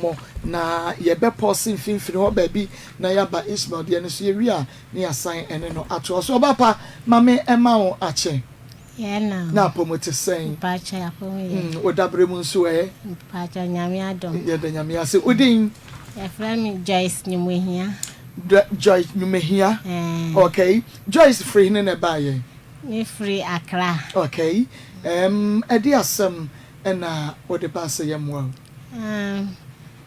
Nkɔmmɔ, na yɛbɛpɔse mfimfini hɔ baabi na yɛaba Ishmael deɛ no so. Yɛwie a, na yɛasan ne no atoa so. Ɔba pa, ma me mma wo akyɛ. Yɛn na o. Na apɔmu te sɛn? Mpakyɛ apɔmu yɛ. Wo dabrɛ mu nso ɛ? Mpakyɛ Nyame adom. Yɛda Nyame ase. Wo din? Yɛfrɛ me Joyce Nyumehia. Joyce Nyumehia? Ɛɛ. Okay. Joyce firi hene na ɛbaeɛ? Me firi Accra. Okay. Ɛm, ɛde asɛm na wode baa sɛ yɛmmoa wo?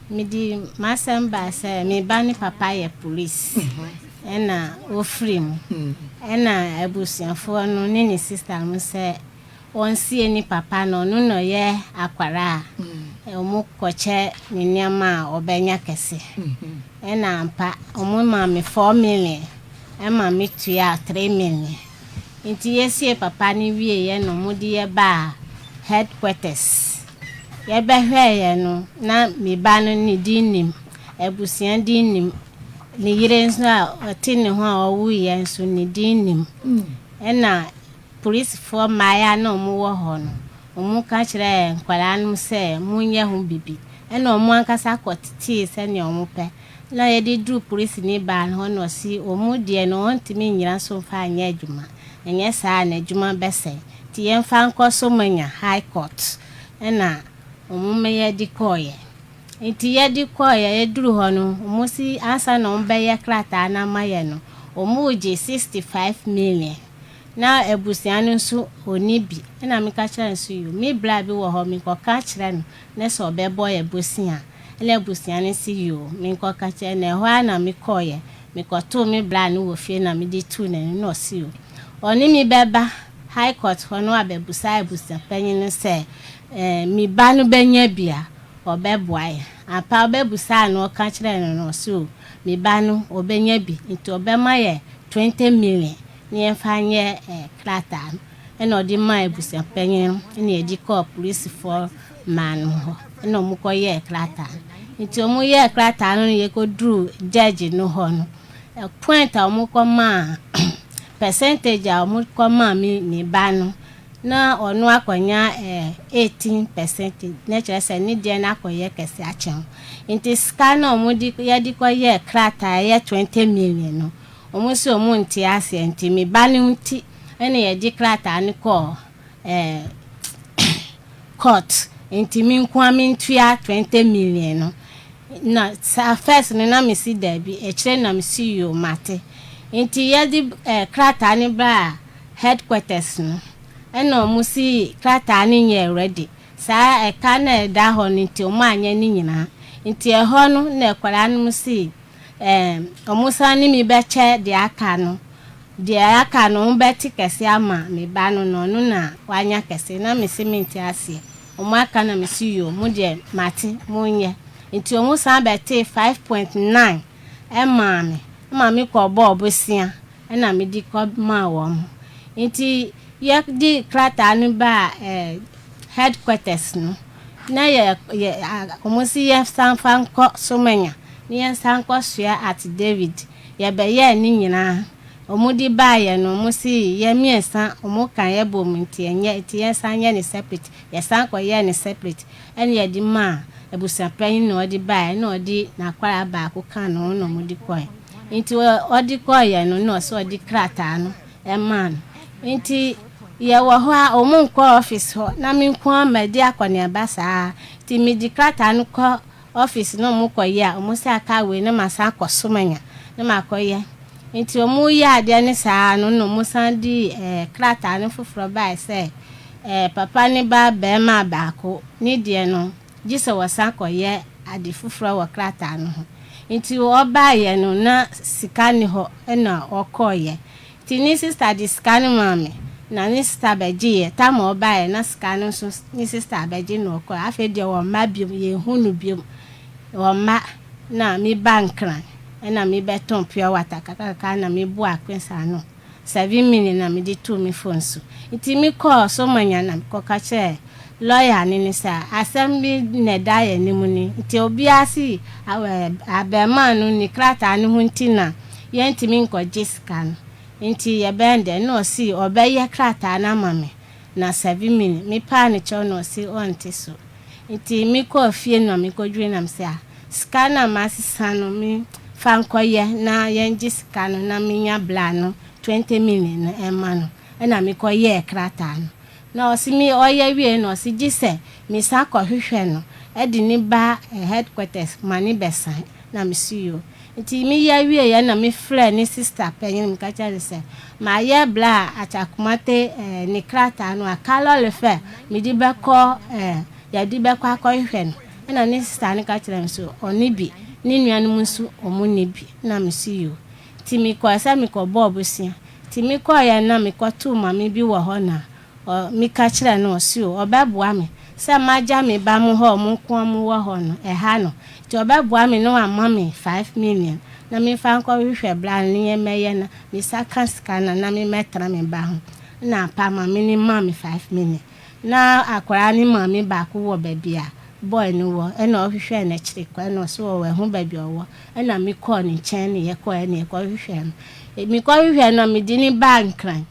Mede m'asɛm baa sɛ me ba ne papa yɛ police ɛna ɔfiri mu ɛna abusuafoɔ no ne ne sister no sɛ ɔnsie ne papa no, ɔno na ɔyɛ akwaraa a ɔmo kɔkyɛ ne nneɛma a ɔbɛnya kɛse. Ɛna ampa ɔmo maa me 4 million ɛma me tua 3 million. Nti yɛsie papa no wieɛ na ɔmo de yɛ baa headquarters. Yɛbɛhwɛeɛ no na me ba no ne din nim, abusua din nim, ne yere nso a ɔte ne ho a ɔwuiɛ nso ne din nim. Ɛna polisifoɔ mmayewa na ɔmo wɔ hɔ no, ɔmo ka kyerɛɛ nkwadaa no sɛ monyɛ ho bibi. Ɛna ɔmo ankasa kɔtetee sɛnea ɔmo pɛ. Na yɛde duru polisini baa no hɔ na ɔse ɔmo deɛ no ɔntumi nnyina so mfa nyɛ adwuma. Ɛnyɛ saa a n'adwuma bɛsɛe. Nti yɛmfa nkɔ Somanya High Court. Ɛna ɔmo ma yɛde kɔɔeɛ. Nti yɛde kɔɔeɛ, yɛduru hɔ no, ɔmo si ansa na ɔmo bɛyɛ krataa no ama yɛ no, ɔmo gye 65 million. Na abusua no nso ɔnni bi. Ɛna meka kyerɛ no sɛ yo, me bra bi wɔ hɔ menkɔka kyerɛ no na sɛ ɔbɛbɔ yɛ bosea. Ɛna abusua no si yo, menkɔka kyerɛ no. Ɛhɔ ara na mekɔɔeɛ. Mekɔtoo me bra no wɔ fie na mede tuu n'anim na ɔse yo, ɔne me bɛba High Court hɔ na wabɛbusa abusuapanyin no sɛ me ba no bɛnya bi a ɔbɛboa yɛn. Ampa ɔbɛbusaa no, ɔka kyerɛɛ no no ɔse o, me ba no ɔbɛnya bi nti ɔbɛma yɛ 20 million na yɛmfa nyɛ krataa no. Ɛna ɔde maa abusuapanyin no ɛna yɛde kɔɔ polisifoɔ mmaa no hɔ ɛna ɔmo kɔyɛɛ krataa no. Nti ɔmo yɛɛ krataa no na yɛkɔduruu judge no hɔ no, point a ɔmo kɔmaa, percentage a ɔmo kɔmaa me ba no, na ɔno akɔnya 18 percentage, na kyerɛ sɛ ne deɛ no akɔyɛ kɛse akyɛn. Nti sika no a ɔmo de yɛde kɔyɛɛ krataa ɛyɛ 20 million no, ɔmo sɛ ɔmo nte aseɛ. Nti me ba no nti ɛna yɛde krataa no kɔɔ court, nti me nko ara mentua 20 million no. Na saa first no na mesi daabi, akyire na mesi yo, mate. Nti yɛde krataa no baa headquarters no, ɛna ɔmo si krataa no nyɛ ready, saa ɛka na ɛda hɔ no nti ɔmo anyɛ ne nyinaa. Nti ɛhɔ no na nkwadaa no si ɔmo san ne mi bɛkyɛ deɛ aka no, deɛ aka no ɔmo bɛte kɛse ama me ba no, na ɔno na wanya kɛse. Na me si me nte aseɛ, ɔmo aka na me si yo, mo deɛ mate, mo nyɛ. Nti ɔmo san bɛte 5.9 ɛmaa me, ɛma me kɔ bɔɔ bosia ɛna me de kɔ maa wɔn. Nti yɛde krataa no baa headquarters no na yɛ yɛ ɔmo si yɛ san fa nkɔ Somanya na yɛn san kɔ soa affidavit. Yɛbɛyɛɛ ne nyinaa, ɔmo de baayɛ no, ɔmo si yɛ mmiɛnsa ɔmo ka yɛ bɔ mu nti ɛnyɛ, nti yɛn san yɛ ne separate. Yɛsan kɔ yɛ ne separate ɛna yɛde maa abusuapanyin na ɔde baayɛ na ɔde n'akwara baako ka ne ho na ɔmo de kɔɛ. Nti ɔde kɔɔyɛ no na ɔsɛ ɔde krataa no ɛmaa no. Nti yɛwɔ hɔ a ɔmo nkɔ office hɔ na me nko ama di akɔneaba saa. Nti mede krataa no kɔ office na ɔmo kɔ yɛ a, ɔmo sɛ aka wei na ma san kɔ Somanya na ma kɔ yɛ. Nti ɔmo yɛ adeɛ ne saa no na ɔmo san de krataa no foforɔ bae sɛ papa ne ba bɛrima baako ne deɛ no gye sɛ wɔsan kɔyɛ ade foforɔ wɔ krataa no ho. Nti ɔbaeɛ no na sika ni hɔ ɛna ɔkɔɔyɛ. Nti ne sister de sika no maa me na ne sister bɛgyeeɛ. Tam a ɔbaeɛ na sika no nso ne sister bɛgye na ɔkɔɛ. Afei deɛ wɔmma biom, yɛnhu no biom, wɔmma. Na meba Nkran ɛna mebɛtɔn pure water kakrakra na meboa akwensa no 7 million na mede too me phone so. Nti mekɔɔ Somanya na mekɔka kyerɛɛ lɔya ne ne sɛ asɛm bi na ɛda yɛn anim ni. Nti obiara si abɛɛmaa no ne krataa no ho nti na yɛntumi nkɔgye sika no, nti yɛbɛn dɛ na ɔsi ɔbɛyɛ krataa no ama me na 7 million. Mepaa ne kyɛw na ɔsi ɔnte so. Nti mekɔɔ fie no na mekɔdwene na mese ah sika no a masesa no me fa nkɔyɛ na yɛngye sika no na menya bla no 20 million no ɛma no. Ɛna mekɔyɛɛ krataa no. Na ɔse me ɔyɛ wiei no ɔse gyesɛ mesan kɔhwehwɛ no de no ba headquarters ma no bɛsan. Na mese yoo. Nti meyɛ wieɛ na mefrɛɛ ne sister panyin meka kyerɛɛ no sɛ mayɛ bla Achakumate ne krataa no aka lɔre fɛ mede bɛkɔ yɛde bɛkɔ akɔhwehwɛ no. Ɛna ne sister no ka kyerɛɛ me sɛ ɔnni bi, ne nuanom nso wɔn nni bi. Na mese yoo. Nti mekɔɛ sɛ mekɔbɔɔ bosea. Nti mekɔeɛ no na mekɔtoo maame bi wɔ hɔ na ɔ meka kyerɛɛ no ɔse o ɔbɛboa me sɛ magya me ba mo hɔ a ɔmo nko ɔmo wɔ hɔ no ɛha no nti ɔbɛboa me na wama me 5 million na memfa nkɔhwehwɛ bra no ne yɛmmɛyɛ na me nsa ka sika no a na memmɛtena me ba ho. Ɛna ampa maame no maa me 5 million. Na akwadaa no maame baako wɔ baabi a boy no wɔ ɛna ɔhwehwɛɛ no akyiri kwan ɛna ɔse wahu baabi a ɔwɔ ɛna mekɔɔ ne nkyɛn ne yɛkɔɛ ne yɛkɔhwehwɛɛ no. Mekɔhwehwɛɛ no a mede no baa Nkran.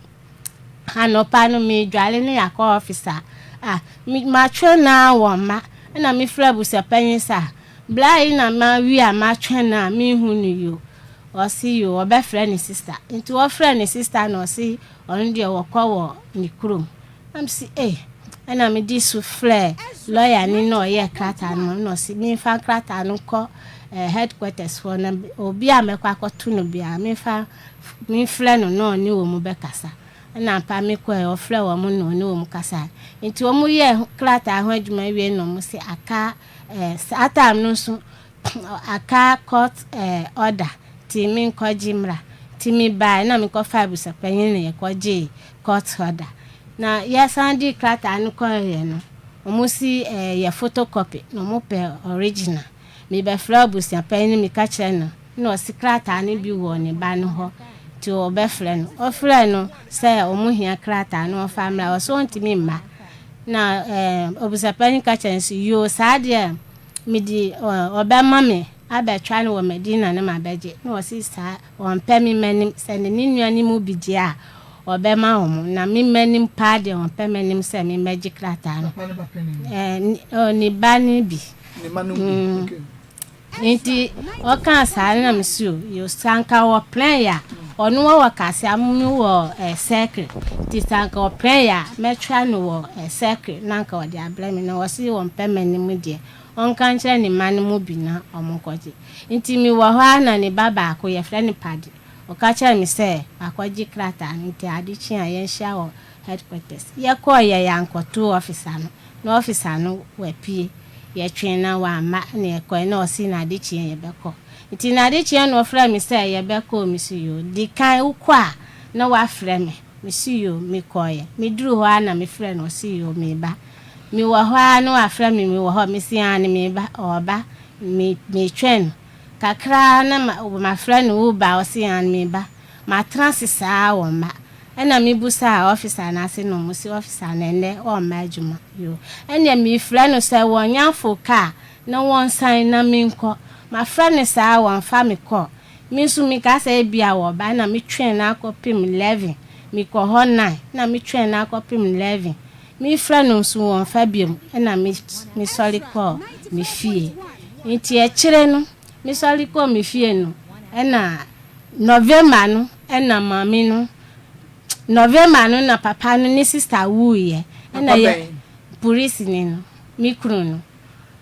Anɔpa no meredware ne yɛakɔ office a, ah, matwɛn no ara wɔmma. Ɛna mefrɛ abusuapanyin sɛ ah, bra yi na mawie a matwɛn no a menhu no yi o. Ɔse yoo, ɔbɛfrɛ ne sister. Nti ɔfrɛɛ ne sister na ɔse ɔno deɛ wɔkɔ wɔ ne kurom. Na mese ei, ɛna mede su frɛɛ lawyer ni na ɔyɛɛ krataa no ma me na ɔse memfa krataa no nkɔ eh, headquarters hɔ na obi a mɛkɔ akɔto no biara memfa memfrɛ no na ɔne wɔn bɛkasa. Ɛna ampa mekɔɛ, ɔfrɛ wɔn na ɔne wɔn kasae. Nti wɔn yɛɛ krataa ho adwuma wie na wɔn se aka eh, saa time no nso aka court eh, order nti menkɔgye mmra. Nti mebae na mekɔfaa abusuapanyin na yɛkɔgyee court order. Na yɛsan de krataa no kɔeɛ no, wɔn si eh, yɛ photocopy na wɔn pɛ original. Mebɛfrɛ abusuapanyin no meka kyerɛ no na ɔse krataa no bi wɔ ne ba no hɔ nti ɔbɛfrɛ no. Ɔfrɛɛ no sɛ wɔn hia krataa no ɔmfa mmra, ɔse ɔntumi mma. Na eh, abusuapanyin ka kyerɛ no sɛ yoo saa deɛ mede ɔbɛma me abɛtwa no wɔ Madina na mabɛgye. Na ɔse saa ɔmpɛ me m'anim sɛ ne ne nua no mu bi deɛ a ɔbɛma wɔn na me m'anim paa deɛ ɔmpɛ m'anim sɛ memmɛgye krataa no. Papa ne ba panin. Eh, ne ba no bi. Ne ma no bi. Okay. Nti ɔkaa saa no na mese o yo sɛ anka ɔprɛn yɛ a ɔno wɔ kase a me wɔ eh, circle nti sɛ anka ɔprɛn yɛ a mɛtwa no wɔ eh, circle na anka ɔde abrɛ me na ɔse ɔmpɛ m'anim deɛ ɔnka nkyerɛ ne mma no mu bi na ɔmo nkɔgye. Nti mewɔ hɔ ara na ne ba baako yɛfrɛ no Pade ɔka kyerɛɛ me sɛ wakɔgye krataa no nti ade kye a yɛnhyia wɔ headquarters. Yɛkɔɔ yɛ yɛankɔto officer no na officer no wapue. Yɛtwee na wamma na yɛkɔe na ɔse n'adekyeɛ yɛbɛkɔ. Nti n'adekyeɛ no ɔfrɛɛ me sɛ yɛbɛkɔ o, mese yoo. Dikan wokɔ a na wafrɛ me, mese yoo, mekɔeɛ. Meduruu hɔ ara na mefrɛɛ no ɔse yoo meba. Mewɔ hɔ ara na wafrɛ me mewɔ hɔ, mese aane meba, ɔɔba. Me metwɛn no kakra ara na mafrɛ no woba a ɔse aane meba. Matena ase saa ara wɔmma. Ɛna me busaa officer no ase na ɔmo se officer no ɛnɛ ɔmma adwuma. Yoo. Ɛneɛ mefrɛ no sɛ wɔnya fo car na wɔnsan na menkɔ. Mafrɛ no saa wɔnfa me kɔ. Me nso meka sɛ ebia wɔba ɛna me twɛn no akɔpem 11. Mekɔ hɔ 9 ɛna me twɛn no akɔpem 11. Mefrɛ no nso wɔnfa biom ɛna me mesɔre kɔɔ me fie. Nti akyire no mesɔre kɔɔ me fie no ɛna November no ɛna maame no November no na papa no ne sister wuiɛ. Ɛna Papa yɛ bɛn? polisini no, me kunu no,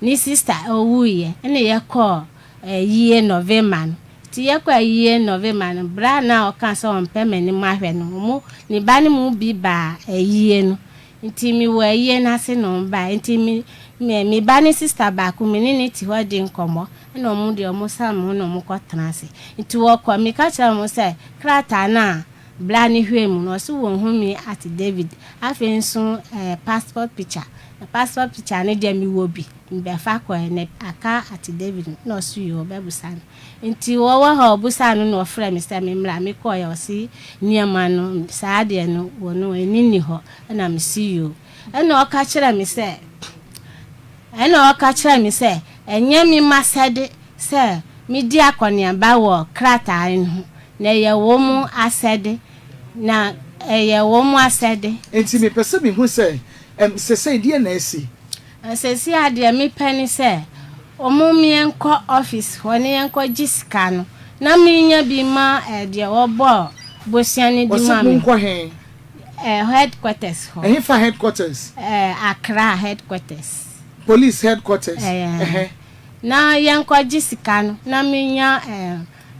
ne sister ɔwuiɛ. Ɛna yɛkɔɔ ayie November no. Nti yɛkɔɔ ayie November no, berɛ a na ɔka sɛ ɔmpɛ m'anim ahwɛ no, ɔmo ne ba no mu bi baa ayie no. Nti mewɔ ayie no ase na ɔmo baeɛ. Nti me me me ba ne sister baako me ne no te hɔ di nkɔmmɔ. Ɛna ɔmo deɛ ɔmo sam ho na ɔmo kɔ tena ase. Nti wɔkɔ, meka kyerɛɛ ɔmo sɛ krataa no a bra no hwɛɛ mu no, ɔse wɔnhu me at David. Afei nso eh, passport picture. Na passport picture no deɛ mewɔ bi, mebɛfa kɔɛ na aka at David no. Na ɔse yoo, ɔbɛbusa no. Nti wɔwɔ hɔ a ɔbusaa no na ɔfrɛɛ me sɛ memmra. Mekɔeɛ ɔse nneɛma no, saa adeɛ no wɔ no ɛni nni hɔ. Ɛna mese yoo. Ɛna ɔka kyerɛɛ me sɛ, ɛna ɔka kyerɛɛ me sɛ ɛnyɛ me m'asɛde sɛ medi akɔneaba wɔ krataa no ho, na ɛyɛ wɔn asɛde, na ɛyɛ wɔn asɛde. Enti mepɛ sɛ mihu sɛ, ɛm, sesei deɛn na asi? Seesei ara deɛ mepɛ ne sɛ wɔn yɛnkɔ office hɔ na yɛnkɔ gye sika no na menya bi ma deɛ wɔbɔɔ bosea no di Wɔse ma me. monkɔ he? Headquarters hɔ. Ɛhefa headquarters? Accra headquarters. Police headquarters, Ɛɛ. ɛhɛ. Na yɛnkɔ gye sika no na menya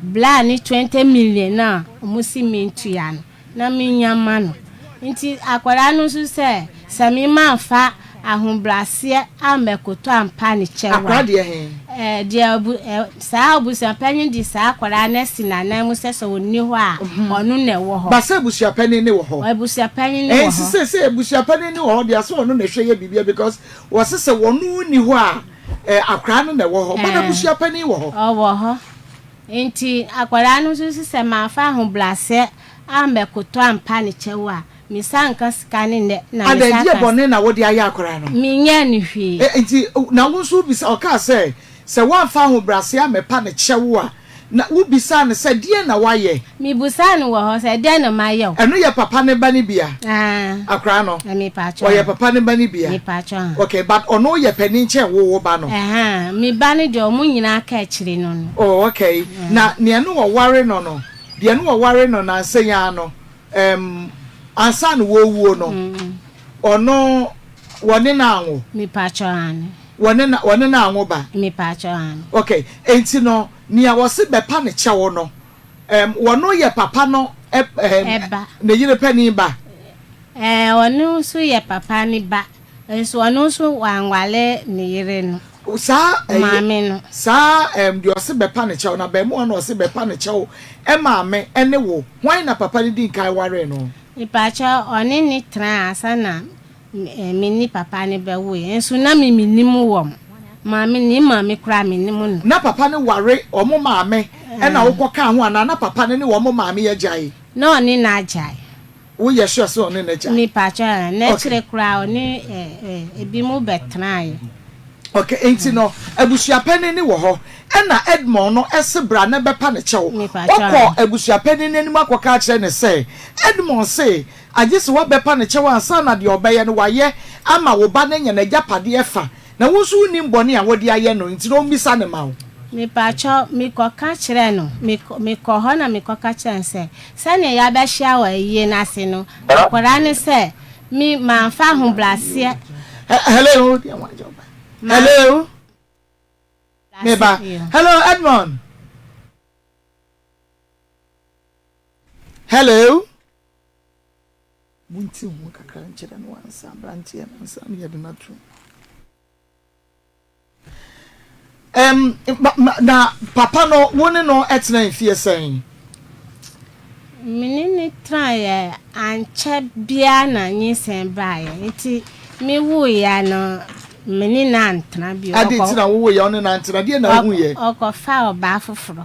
bla ne 20 million no a wɔse mentua no. na menya ma no. Nti akwadaa no nso sɛ, sɛ me mamfa ahobraseɛ ammɛkoto ampa ne kyɛw a. Akwadaa deɛ he? Ɛɛ, deɛ abu, ɛ, saa abusuapanin de saa akwadaa no asi n'anan mu sɛ sɛ ɔnni hɔ a, ɔno na ɛwɔ hɔ. Ba sɛ abusuapanin ne wɔ hɔ. Abusuapanin ne wɔ Ɛnti hɔ. seesei abusuapanin ne wɔ hɔ deɛ, sɛ ɔno na ɛhwɛ yɛ biribiara because wɔse sɛ ɔno nni hɔ a, ɛ, akwadaa no na ɛwɔ hɔ. But Ɛɛ, abusuapanin wɔ hɔ. ɔwɔ hɔ. Enti akwadaa no nso se sɛ mamfa ahobrɛaseɛ ammɛkoto ampa ne kyɛw a, mesan nka sika no nnɛ na Adɛn, mesan deɛ ka. bɔne na wode ayɛ akwadaa no? Menyɛɛ no hwee. Enti na wo nso wobisa, ɔkaa sɛ, sɛ woamfa ahobrɛaseɛ ammɛpa ne kyɛw a, na wobisaa no sɛ, deɛn na woayɛ? Mebisaa no wɔ hɔ sɛ, deɛn na mayɛ wo? Ɛno yɛ papa no ba no bi a? Aane. Akwadaa no? Mepakyɛw. Ɔyɛ papa no ba no bi a? Mepakyɛw. Okay, but ɔno yɛ panin kyɛn wo wo ba no? Ɛhaa, me ba no deɛ wɔn nyinaa ka akyire no no. Oh, okay. Na nea ne wɔware no no, deɛ ne wɔware no nansa yi ara no, um, ansa na wɔrewuo no, ɔno wɔne no anwo? Mepakyɛw, aane. Wɔne no, wɔne no anwo ba? Mepakyɛw, aane. Okay, enti no, nea wɔse bɛpa ne kyɛw no, um, wɔno yɛ papa no ɛ, um, Ɛba. ne yere panin ba? Ɛɛ, ɔno nso yɛ papa no ba. Nso ɔno nso wanwale ne yere no. Saa ɛyɛ Maame no. saa ɛm deɛ ɔse bɛpa ne kyɛw no abɛɛmoa no ɔse bɛpa ne kyɛw ɛmaame ɛne wo hwan na papa no di nkan waree no? Mepakyɛw ɔne ne traa ansa na me ne papa no bɛwoeɛ nso na me mennim wɔn maame ne maame koraa mennim no. Na papa no ware wɔn maame ɛna wokɔ kaa ho anaa na papa no ne wɔn maame agyae? Na ɔne no agyae. Wo yɛ sure sɛ ɔne n'agya? Me pakyɛ ɛ, Okay. n'akyire koraa ɔne ɛ ɛ ebinom bɛtenaeɛ. Okay, enti no abusuapanin no wɔ hɔ, ɛna Edmond no se bra na bɛpa no kyɛw. Me pakyɛ Wakɔ ɛ. abusuapanin no anim akɔka akyerɛ no sɛ, Edmond se agye sɛ woabɛpa no kyɛw ansa na deɛ ɔbɛyɛ no wayɛ ama wo ba no anya n'agyapadeɛ fa. Na wo nso wonnim bɔne a wode ayɛ no, nti na ɔmmisa no mma wo. Mepakyɛw, mekɔka kyerɛɛ no, mekɔ, mekɔɔ hɔ na mekɔka kyerɛɛ no sɛ, sɛnea yɛabɛhyia wɔ ayie no ase no, akwadaa no sɛ, me, mamfa ahobrɛaseɛ. Hello, hello, meba, hello Edmond, hello. Monti ho kakra nkyerɛ no ansa, aberanteɛ no ansa na yɛde no ato. Um, na papa no, wo ne no tena mfie sɛn? Me ne no tenaeɛ ankyɛ biara na nyinsɛn baeɛ nti mewoeɛ no me ne no antena bio. Ade nti na wowoeɛ wo ne no antena? Deɛ na wohuiɛ? Ɔkɔfaa ɔbaa foforɔ.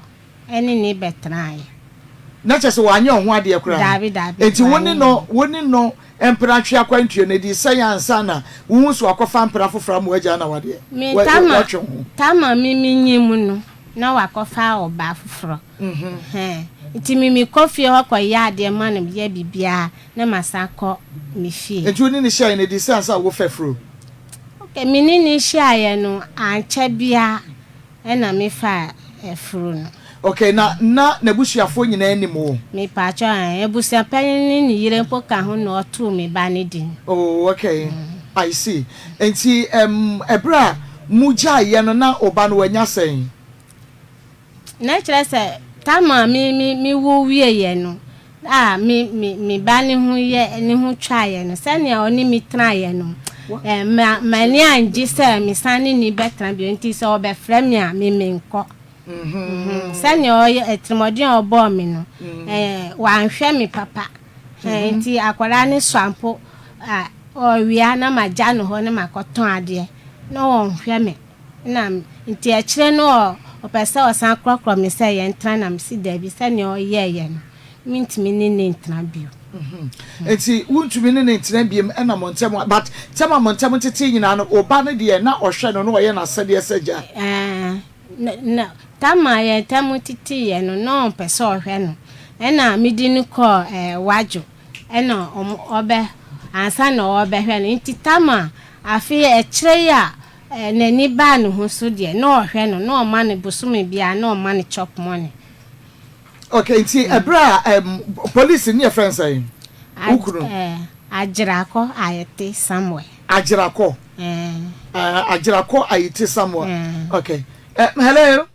Ɛne ne bɛtenaeɛ. Na kyerɛ sɛ wanyɛ wo ho adeɛ koraa? Daabi, daabi, Enti wo wanyɛ ne me no, ho. wo ne no mpena twe akwantuo no, ɛdii sɛn ansa na wohu sɛ wakɔfa mpena foforɔ ama w'agya na wadeɛ, Me, wa, Tama, watwe wo ho? Tama me menyim no, na wakɔfa ɔbaa foforɔ. Ɛhɛn. Nti me mekɔ fie hɔ kɔyɛ adeɛ ma no, yɛ biribiara, na masan akɔ me fie. Enti wo ne no hyiaeɛ no, ɛdii sɛn ansa na wofa afuro? Okay, me ne no hyiaeɛ no, ankyɛ biara Ɛna me faa afuro no. Okay, na na n'abusuafoɔ nyinaa nim wo? Me pakyɛw ae, abusua panyin ne ne yere mpo ka ho na ɔtoo me ba no din. Oh okay, I see. Nti ɛm ɛberɛ a mo gyaeɛ no na wo ba no wanya sɛn? Na kyerɛ sɛ tam a me me me wo wieɛ no a me me me ba no ho yɛ ne ho twaeɛ no sɛnea ɔne me tenaeɛ no eh, ma m'ani angye sɛ mesan ne ne bɛtena bio nti sɛ ɔbɛfrɛ me a me menkɔ. Mhm. Sɛnea ɔyɛ atirimuɔden a ɔbɔɔ me no eh, wanhwɛ me papa. Eh, nti akwadaa no sua mpo a ɔwia na magya no hɔ na makɔtɔn adeɛ na ɔnhwɛ me. Na nti akyire no ɔpɛ sɛ ɔsan korɔkorɔ me sɛ yɛntena na mese daabi sɛdeɛ ɔyɛeɛ no mentumi ne no ntena bio. Nti wontumi ne no ntena biom ɛna mo ntɛm but tɛm a mo ntɛm tetee nyinaa no wo ba no deɛ na ɔhwɛ no na ɔyɛ n'asɛdeɛ sɛ gya. Ɛɛ na tam a yɛn ntɛm teteeɛ no na ɔmpɛ sɛ ɔhwɛ no ɛna mede no kɔɔ ɛɛ Wadwo ɛna ɔbɛ ansa na ɔbɛhwɛ no nti tam a. Afei ɛkyerɛ yi a n'ani baa ne ho so deɛ, na ɔhwɛ no, na ɔma no bosome biara na ɔma no chop money. Okay, nti ɛberɛ a um, police ne yɛfrɛ no sɛn? Wo kunu? Agyerakɔ Ayete Samuel. Agyerakɔ? Uh, Agyerakɔ Ayete Samuel. Okay. Hello? Hello?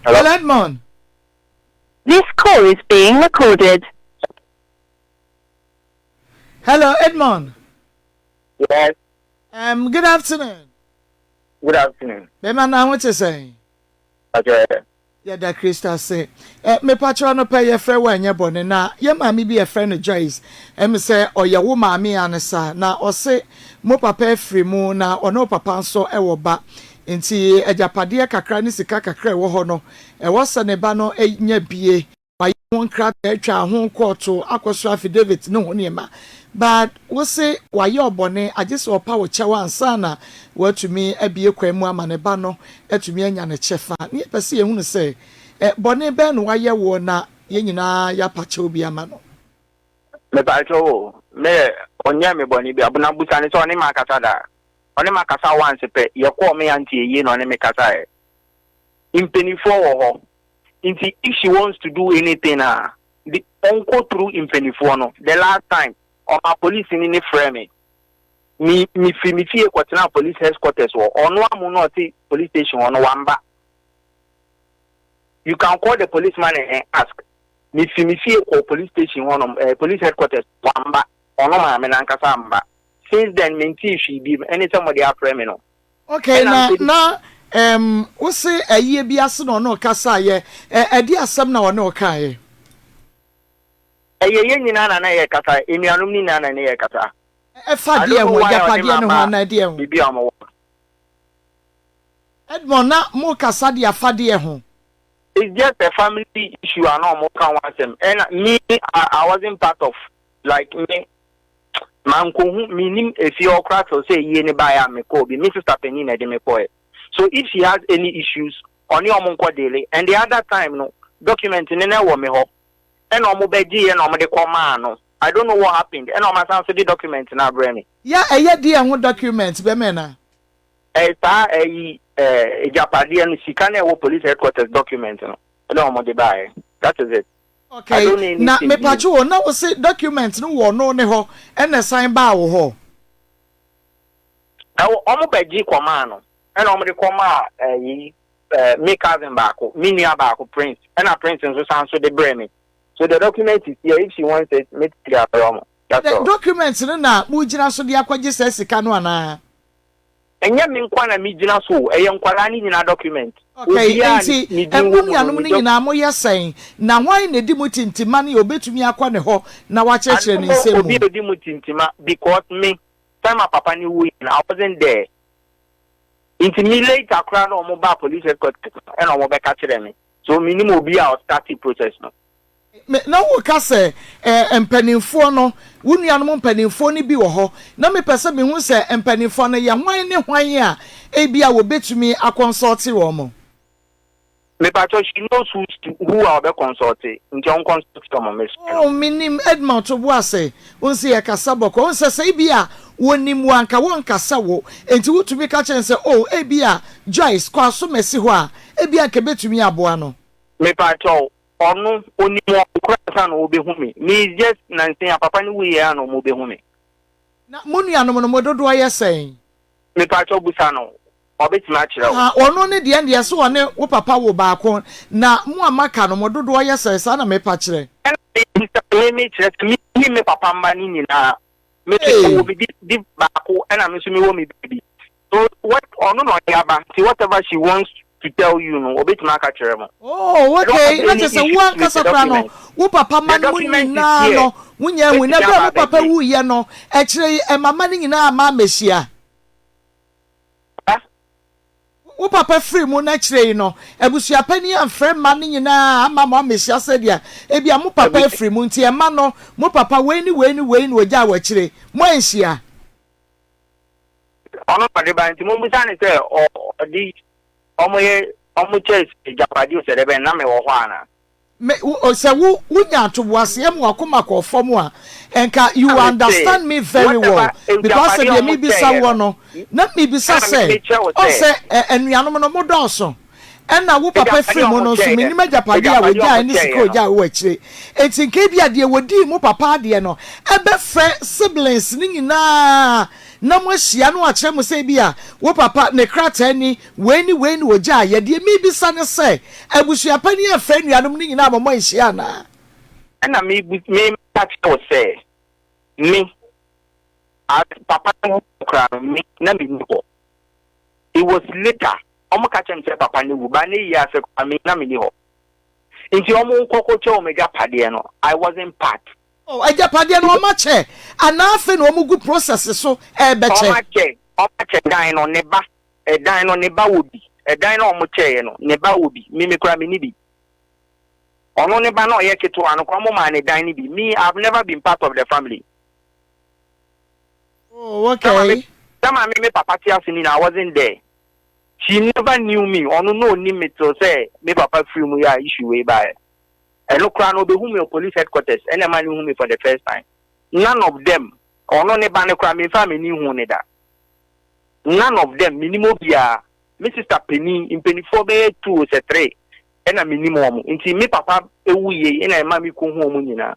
Hello, Edmond. This call is being recorded. Hello, Edmond. Yes. Good afternoon. Good afternoon. Bɛma na ho te sɛn? Pakyɛ. Yɛda Kristo ase. Eh, mepakyɛ anɔpa yi yɛfrɛ wo ɛnyɛ bɔne na yɛ maame bi yɛfrɛ no Joyce. Ɛm sɛ ɔyɛ wo maame a ne saa na ɔse mo papa afiri mu na ɔne wo papa nso wɔ ba. Nti agyapadeɛ kakra ne sika kakra ɛwɔ hɔ no ɛwɔ sɛ ne ba no nya bie. Wayɛ ho nkrataa atwa ho kɔɔto akɔsɔ affidavit ne ho nneɛma but wose wayɛ ɔbɔne agye sɛ ɔpa wo kyɛw ansa na watumi abue kwan mu ama ne ba no atumi anya ne kyɛfa. Ne yɛpɛ sɛ yɛhunu sɛ bɔne bɛn na wayɛ woɔ na yɛn nyinaa yɛapa kyɛw bi ama no. Mepakyɛw o, me ɔnyɛɛ me bɔne bi, Abena busa no sɛ ɔne me akasa daa? Ɔne me akasa once pɛ, yɛkɔɔ me auntie ayie na ɔne me kasaeɛ. Mpaninfoɔ wɔ hɔ, nti if she wants to do anything a, de ɔnkɔ through mpaninfoɔ no. The last time, ɔmaa polisini no frɛɛ me, me me firi me fie kɔtenaa police headquarters hɔ, ɔno amu na ɔte police station hɔ no, wamba. You can call the policeman and ask. Me fi me fie kɔɔ police station hɔnom, eh, police headquarters, wamba. Ɔno maame no ankasa amba. Since then, mentee hwee biom, ɛne sɛ mode afrɛ me no. Okay, Ɛna na mede. na um, wo se ayie bi ase na ɔne wo kasaeɛ, ɛ, ɛde asɛm na ɔne wo kaeɛ? Ɛyɛ yɛn nyinaa na na yɛkasa, enuanom no nyinaa na ne yɛkasa. Ɛfa I don't deɛ know ho, why a ɔde agyapadeɛ no ho m'aba anaa ɛdeɛ ho? baabi a wɔwɔ. Edmond, na mokasa de afa deɛ ho? It's just a family issue a na wɔka ho asɛm ɛna me I, I wasn't part of like me mankohu menim efie hɔ koraa till sɛ yie ne baeɛ a mekɔɔ bi me sister panyin na ɛde me kɔɛ so if she has any issues ɔne ɔmo nkɔ deale and the other time no document ne na ɛwɔ me hɔ ɛna ɔmo bɛgyeeɛ na ɔmo de kɔ maa no I don't know what happened ɛna ɔmo asan so de document no abrɛ me. Ya ɛyɛ deɛ ho document bɛmɛ na? Ɛyɛ saa ɛyi ɛɛ agyapadeɛ no sika no a ɛwɔ police headquarters document no ɛna wɔn de baeɛ that is it I Okay, don't know na anything bio. mepatwo o, na wo se document no wɔ ɔno ne hɔ ɛna ɛsan baa wo hɔ? Ɛwɔ wɔn bɛgye kɔmaa no ɛna wɔn de kɔmaa ɛyi ɛɛ me cousin baako me nua baako Prince ɛna Prince nso san so de brɛ me so the document is here if she wants it me ti de abrɛ wɔn that's The all. document no na mogyina so de akɔgye saa sika no anaa? Ɛnyɛ me nkoa na megyina so o, ɛyɛ nkwadaa no nyinaa document. Okay, Obiara a enti ne din mo wɔ mu no, nuanom ne no doc. nyinaa moyɛ sɛn? Na hwan na edi mo tintima ne obetumi akɔ ne hɔ na I wakyerɛkyerɛ don't ne know nsɛm obi mu? a odi mu tintima because me, time a papa no wuiɛ no, I wasn't there. Nti me later koraa na wɔn baa police headquarters no ɛna wɔn bɛka kyerɛɛ me. So mennim obi a ɔstartee process no. Me, na woka sɛ, eh, mpanimfoɔ no, wo nuanom mpanimfoɔ no bi wɔ hɔ. Na mepɛ sɛ mehu sɛ mpanimfoɔ no yɛ hwan ne hwan a ebia wɔbɛtumi akɔnsɔlte wɔn. Mepakyɛw, she knows who to, who a ɔbɛ kɔnsɔlte, nti ɔnkɔnsɔlte wɔn, mesrɛ no. Oh, menim, Edmond, to bo ase. Wohu sɛ yɛkasa bɔkɔɔ. Wohu sɛ, sɛ ebia wɔnim wo a, anka wɔnkasa wo. Enti wotumi ka kyerɛ no sɛ, Oh, ebia Joyce, kɔ asomasi hɔ a, ebia anka ɛbɛtumi aboa no. Mepakyɛw, Ɔno onim wɔn koraa ansa na ɔrebehu me. Me is just nansa yi a papa no wuiɛ a na wɔrebehu me. Na mo nuanom no, mo dodoɔ yɛ sɛn? Mepakyɛw bisa no, ɔbɛtumi akyerɛ wo. Ah, ɔno ne deɛ ɛndeɛ sɛ ɔne wo papa wo baako, na mo a moaka no, mo dodoɔ yɛ sɛn? Saa na mepa kyerɛ. Ɛna mebisa, me mekyerɛ sɛ me ne me papa mma no nyinaa, me nso mewɔ me bi baako ɛna me nso mewɔ me baby. So what ɔno na ɔde aba nti whatever she wants to tell you no obetumi aka kyerɛ mo. Oh I don't have okay, na any kyerɛ sɛ wo issues with ankasa the koraa no document. wo papa The mma no mo document is nyinaa here. no wonya ahu na Mɛtumi berɛ a aba mo papa abɛgye. wuiɛ no akyire yi ɛma mma no nyinaa amma ammɛhyia? Ah? Wo papa firi mu no akyire yi no abusuapanin amfrɛ mma no nyinaa amma mo ammɛhyia sɛdeɛ ebia mo papa Abusua. afiri mu nti ɛmma no mo papa wei ne wei ne wei na ɔgyaa wɔ akyire moanhyia? Ɔno na ɔde ba nti mommisa no sɛ ɔde ɔmo yɛ ɔmo kyɛ agyapadeɛ o sɛ dɛbɛn na mewɔ hɔ anaa. Me, wo, sɛ wo, wonya ntoboaseɛ ma w'akoma kɔɔ fam a, nka you Na mese, understand me very well. whatever Because agyapadeɛ a deɛ wɔn mebisa kyɛeɛ woɔ no, no, na mebisa ɛna sɛ, me mekyerɛ wo ɔn sɛ, sɛ ɛ, anuanom no modɔɔso, ɛna wo papa agyapadeɛ firi a mu wɔn no nso, kyɛeɛ mennim no, agyapadeɛ a agyapadeɛ a wɔgyaeɛ wɔn ne sika kyɛeɛ a no, ɔgyaeɛ wɔ akyire. Enti nka ebia deɛ wɔdii mo papa adeɛ no bɛfrɛ siblings no nyinaa na moahyia na wɔakyerɛ mo sɛ ebia wo papa ne krataa ni, Wei ne wei na wɔgyaeɛ. Deɛ merebisa ne sɛ, abusua panin amfrɛ anuanom no nyinaa amma moanhyia anaa? Ɛna me bu me meka kyerɛ wo sɛ, me, as papa no wu koraa no, me, na menni hɔ. It was later, wɔn ka kyerɛ me sɛ papa no awu, but ne yie ase koraa me, na menni hɔ. Nti wɔn nkɔ kɔkyɛ wɔn agyapadeɛ no, I wasn't part. Oh, agyapadeɛ no wɔn akyɛ anaa afei na wɔn gu process so ɛrebɛkyɛ? Wɔn akyɛ, wɔn akyɛ dan no, ne ba Ɛdan no, ne ba wɔ bi. Ɛdan no a wɔkyɛeɛ no, ne ba wɔ bi. Me, me koraa menni bi. Ɔno ne ba no a ɔyɛ ketewa no koraa, wɔmaa no dan no bi. Me, I've never been part of the family. Oh, okay. Sɛ maame me papa te ase no nyinaa, I wasn't there. She never knew me. Ɔno na ɔnim me till sɛ me papa firi mu yɛ a issue wei baeɛ. Ɛno koraa no, ɔbɛhu me wɔ police headquarters ɛna ɛma no hu me for the first time. None of them, ɔno ne ba no koraa, memfaa m'ani nhuu no da. None of them, mennim obiara. Me sister panin, mpaninfoɔ bɛyɛ two o sɛ three ɛna mennim wɔn. Nti me papa wuiɛ yi ɛna ɛma me kɔhu wɔn nyinaa.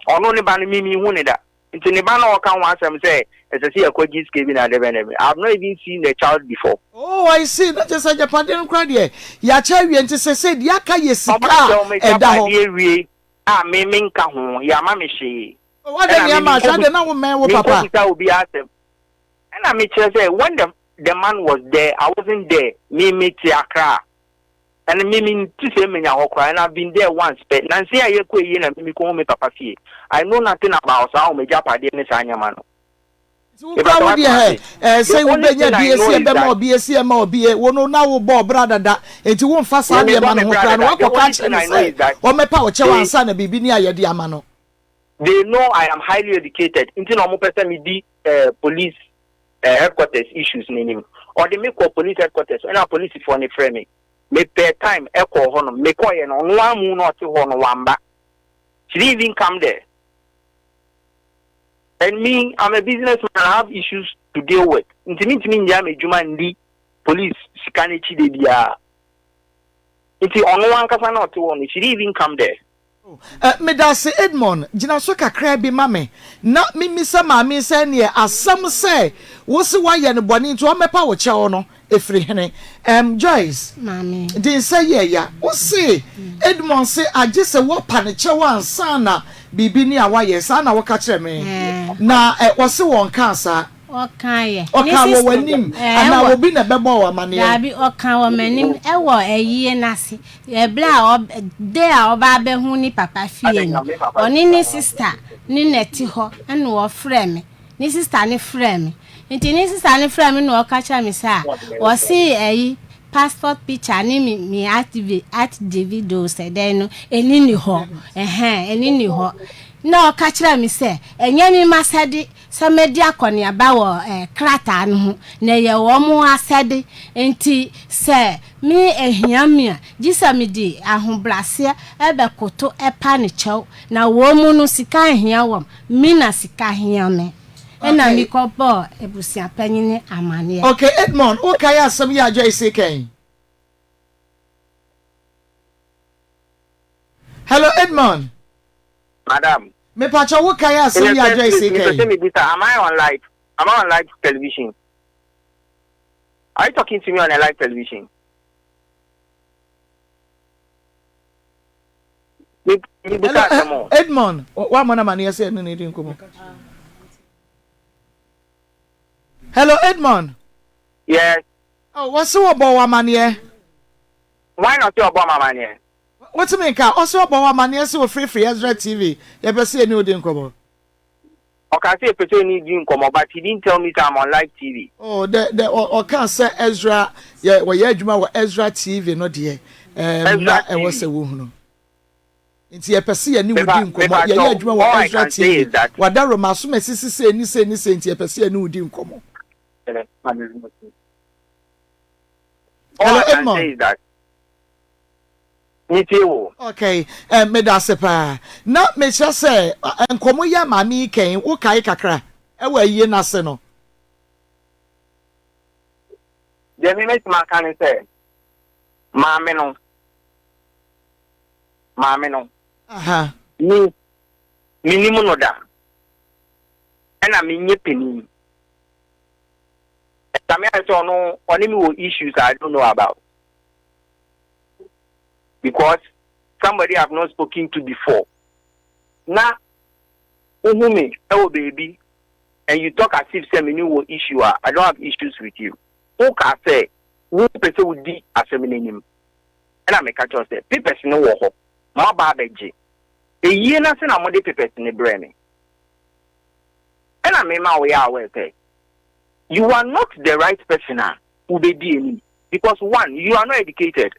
Ɔno ne ba no me menhu no da. Nti ne ba no a ɔka ho asɛm sɛ ɛsɛ sɛ yɛkɔgye sika bi na ade bɛn dɛn, I have not even seen the child before. Oh I see, na kyerɛ sɛ agyapadeɛ no koraa deɛ yɛakyɛ awie nti sɛsɛi deɛ aka yɛ sika Wɔn akyɛ a wɔn ɛda hɔ. agyapadeɛ awie a me menka ho, yɛama me hwee. Oh adɛn Ɛna na me yɛama hwɛ menkɔbu adɛn na wommɛn wo papa. menkɔbusa obiara asɛm. Ɛna me kyerɛ sɛ when the the man was there I wasn't there me me te Accra and me me nte sɛ menya hɔ koraa and I've been there once pɛ nansi a yɛkɔ ayie na me me kɔhu me papa fie I know nothing about saa wɔn agyapadeɛ ne saa nneɛma no. Nti wo koraa wo deɛ hɛ ɛɛ sɛ wo bɛnya bi esi ɛbɛma obi esi ɛma obi e wo no na wo bɔ ɔbra dada nti wo nfa saa deɛ ma no ho koraa no wakɔ ka kyerɛ no sɛ ɔmɛpa wo kyɛw ansa na biribi ni a yɛde ama no. They know I am highly educated nti na wɔn pɛ sɛ me di eh, police eh, headquarters issues n'anim. Ɔde me kɔɔ police headquarters ɛna polisifoɔ no frɛ me. Me pɛɛ time ɛkɔɔ hɔ nom. Me kɔɔyɛ no ɔno ara mu na ɔte hɔ no wamba. She didn't even come there. And me, I'm a businessman, I have issues to deal with. Nti me ntumi ngyaa m'adwuma ndi police sika n'akyi da biara. Nti ɔno ankasa na ɔte hɔ no, she didn't even come there. Eh, medase Edmond, gyina so kakraa bi ma me na memmisa maame yi sɛ ɛneɛ asɛm sɛ wo se woayɛ no bɔne nti ɔmmɛpa wo kyɛw no ɛfiri hene? Ɛm, Joyce, Maame. de nsa yi ɛya, wo se Edmond se agye sɛ woapa no kyɛw ansa na biribi ne a woayɛ, saa na woka kyerɛ me? Ɛɛ. Na ɛ, ɔse wɔnkaa saa. Ɔkaeɛ. Ɔkaa wɔ w'anim anaa obi na ɛbɛbɔɔ wo amaneɛ? Daabi, ɔkaa wɔ m'anim wɔ ayie no ase. Ɛberɛ a ɔb day a ɔba abɛhu ne papa fie no, ɔne ne sister ne na ɛte hɔ ɛna ɔfrɛɛ me. Ne sister no frɛɛ me. Nti ne sister no frɛɛ me na ɔka kyerɛɛ me sɛ a, ɔse ayi passport picture ne me me activate o sɛ dɛn no, ɛni ni hɔ. Ɛhɛn, ɛni ni hɔ. Na ɔka kyerɛɛ me sɛ, ɛnyɛ me masɛde sɛ mɛdi akɔneaba wɔ krataa no ho, na ɛyɛ wɔn asɛde. Enti sɛ me ahia me a, gye sɛ mede ahobrɛaseɛ bɛkoto pa no kyɛw. Na wɔn mu no, sika nhia wɔn, me na sika hia me. Ɛnna mekɔbɔɔ abusuapanyin no amanneɛ. Okay, Edmond, wokae asɛm yi a Joyce reka yi? Hello, Edmond. Madam. Mepakyɛw wo kae asɛm yi a Joyce yi kae? Mepɛ sɛ mebisa, am I on live? Am I on live television? Are you talking to me on a live television? Hello, eh, Edmond, wa mo na ma ne yɛ sɛ ɛno na edi nkɔmɔ. Hello, Edmond. Yes. Oh, wɔsi wɔbɔ wɔ amaneɛ. Why not say ɔbɔ amaneɛ? Wotumi nka? Ɔse ɔbɔ wo amaneɛ sɛ ofirifiri Ezra TV, yɛpɛ sɛ yɛne wo di nkɔmmɔ. Ɔkaa sɛ yɛpɛ sɛ yɛne no di nkɔmmɔ but he didn't tell me sɛ I'm on live TV. Oh, the, the, ɔkaa sɛ Ezra, yɛ, wɔyɛ adwuma wɔ Ezra TV no deɛ, um, na ɛwɔ sɛ wohunu. Nti yɛpɛ sɛ yɛne wo di nkɔmmɔ. Yɛyɛ adwuma wɔ Ezra TV. Wada Roma asom asisi sei ne sei ne sei nti yɛpɛ sɛ yɛne wo di nkɔmmɔ. Hello, Edmond. Metie wo. Ok, eh, meda ase paa. Na mekyerɛ sɛ, nkɔmmɔ yi a maame yi kɛn, wokae kakra ɛwɔ ayie no ase no? Deɛ me mɛtumi aka ne sɛ, maame no, maame no, Aha. me, menim no da, ɛna menyɛ panin. Ɛkame ayɛ sɛ ɔno, ɔne me wɔ issues I don't know about. Because somebody I've not spoken to before. Na wohu me ɛwɔ baabi and you talk as if sɛ me ne wɔ issue a, I don't have issues with you. Wokaa sɛ wopɛ sɛ wodi asɛm no anim. Ɛna meka kyerɛ wo sɛ papers no wɔ hɔ, moaba abɛgye. Eyie no ase na mode papers no brɛɛ me. Ɛna mema woyɛ aware sɛ you are not the right person a wobɛdi anim because one, you are not educated.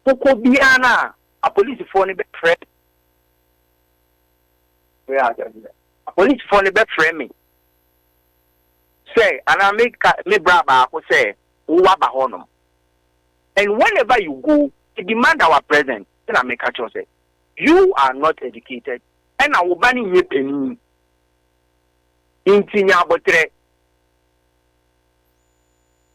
Wokɔ biara no a, apolisifoɔ no bɛfrɛ apolisifoɔ no bɛfrɛ me sɛ anaa me ka me bra baako sɛ wowaba hɔnom. And whenever you go, they demand our presence. Ɛna meka kyerɛ sɛ you are not educated ɛna wo ba no nyɛ panin nti nya aboterɛ.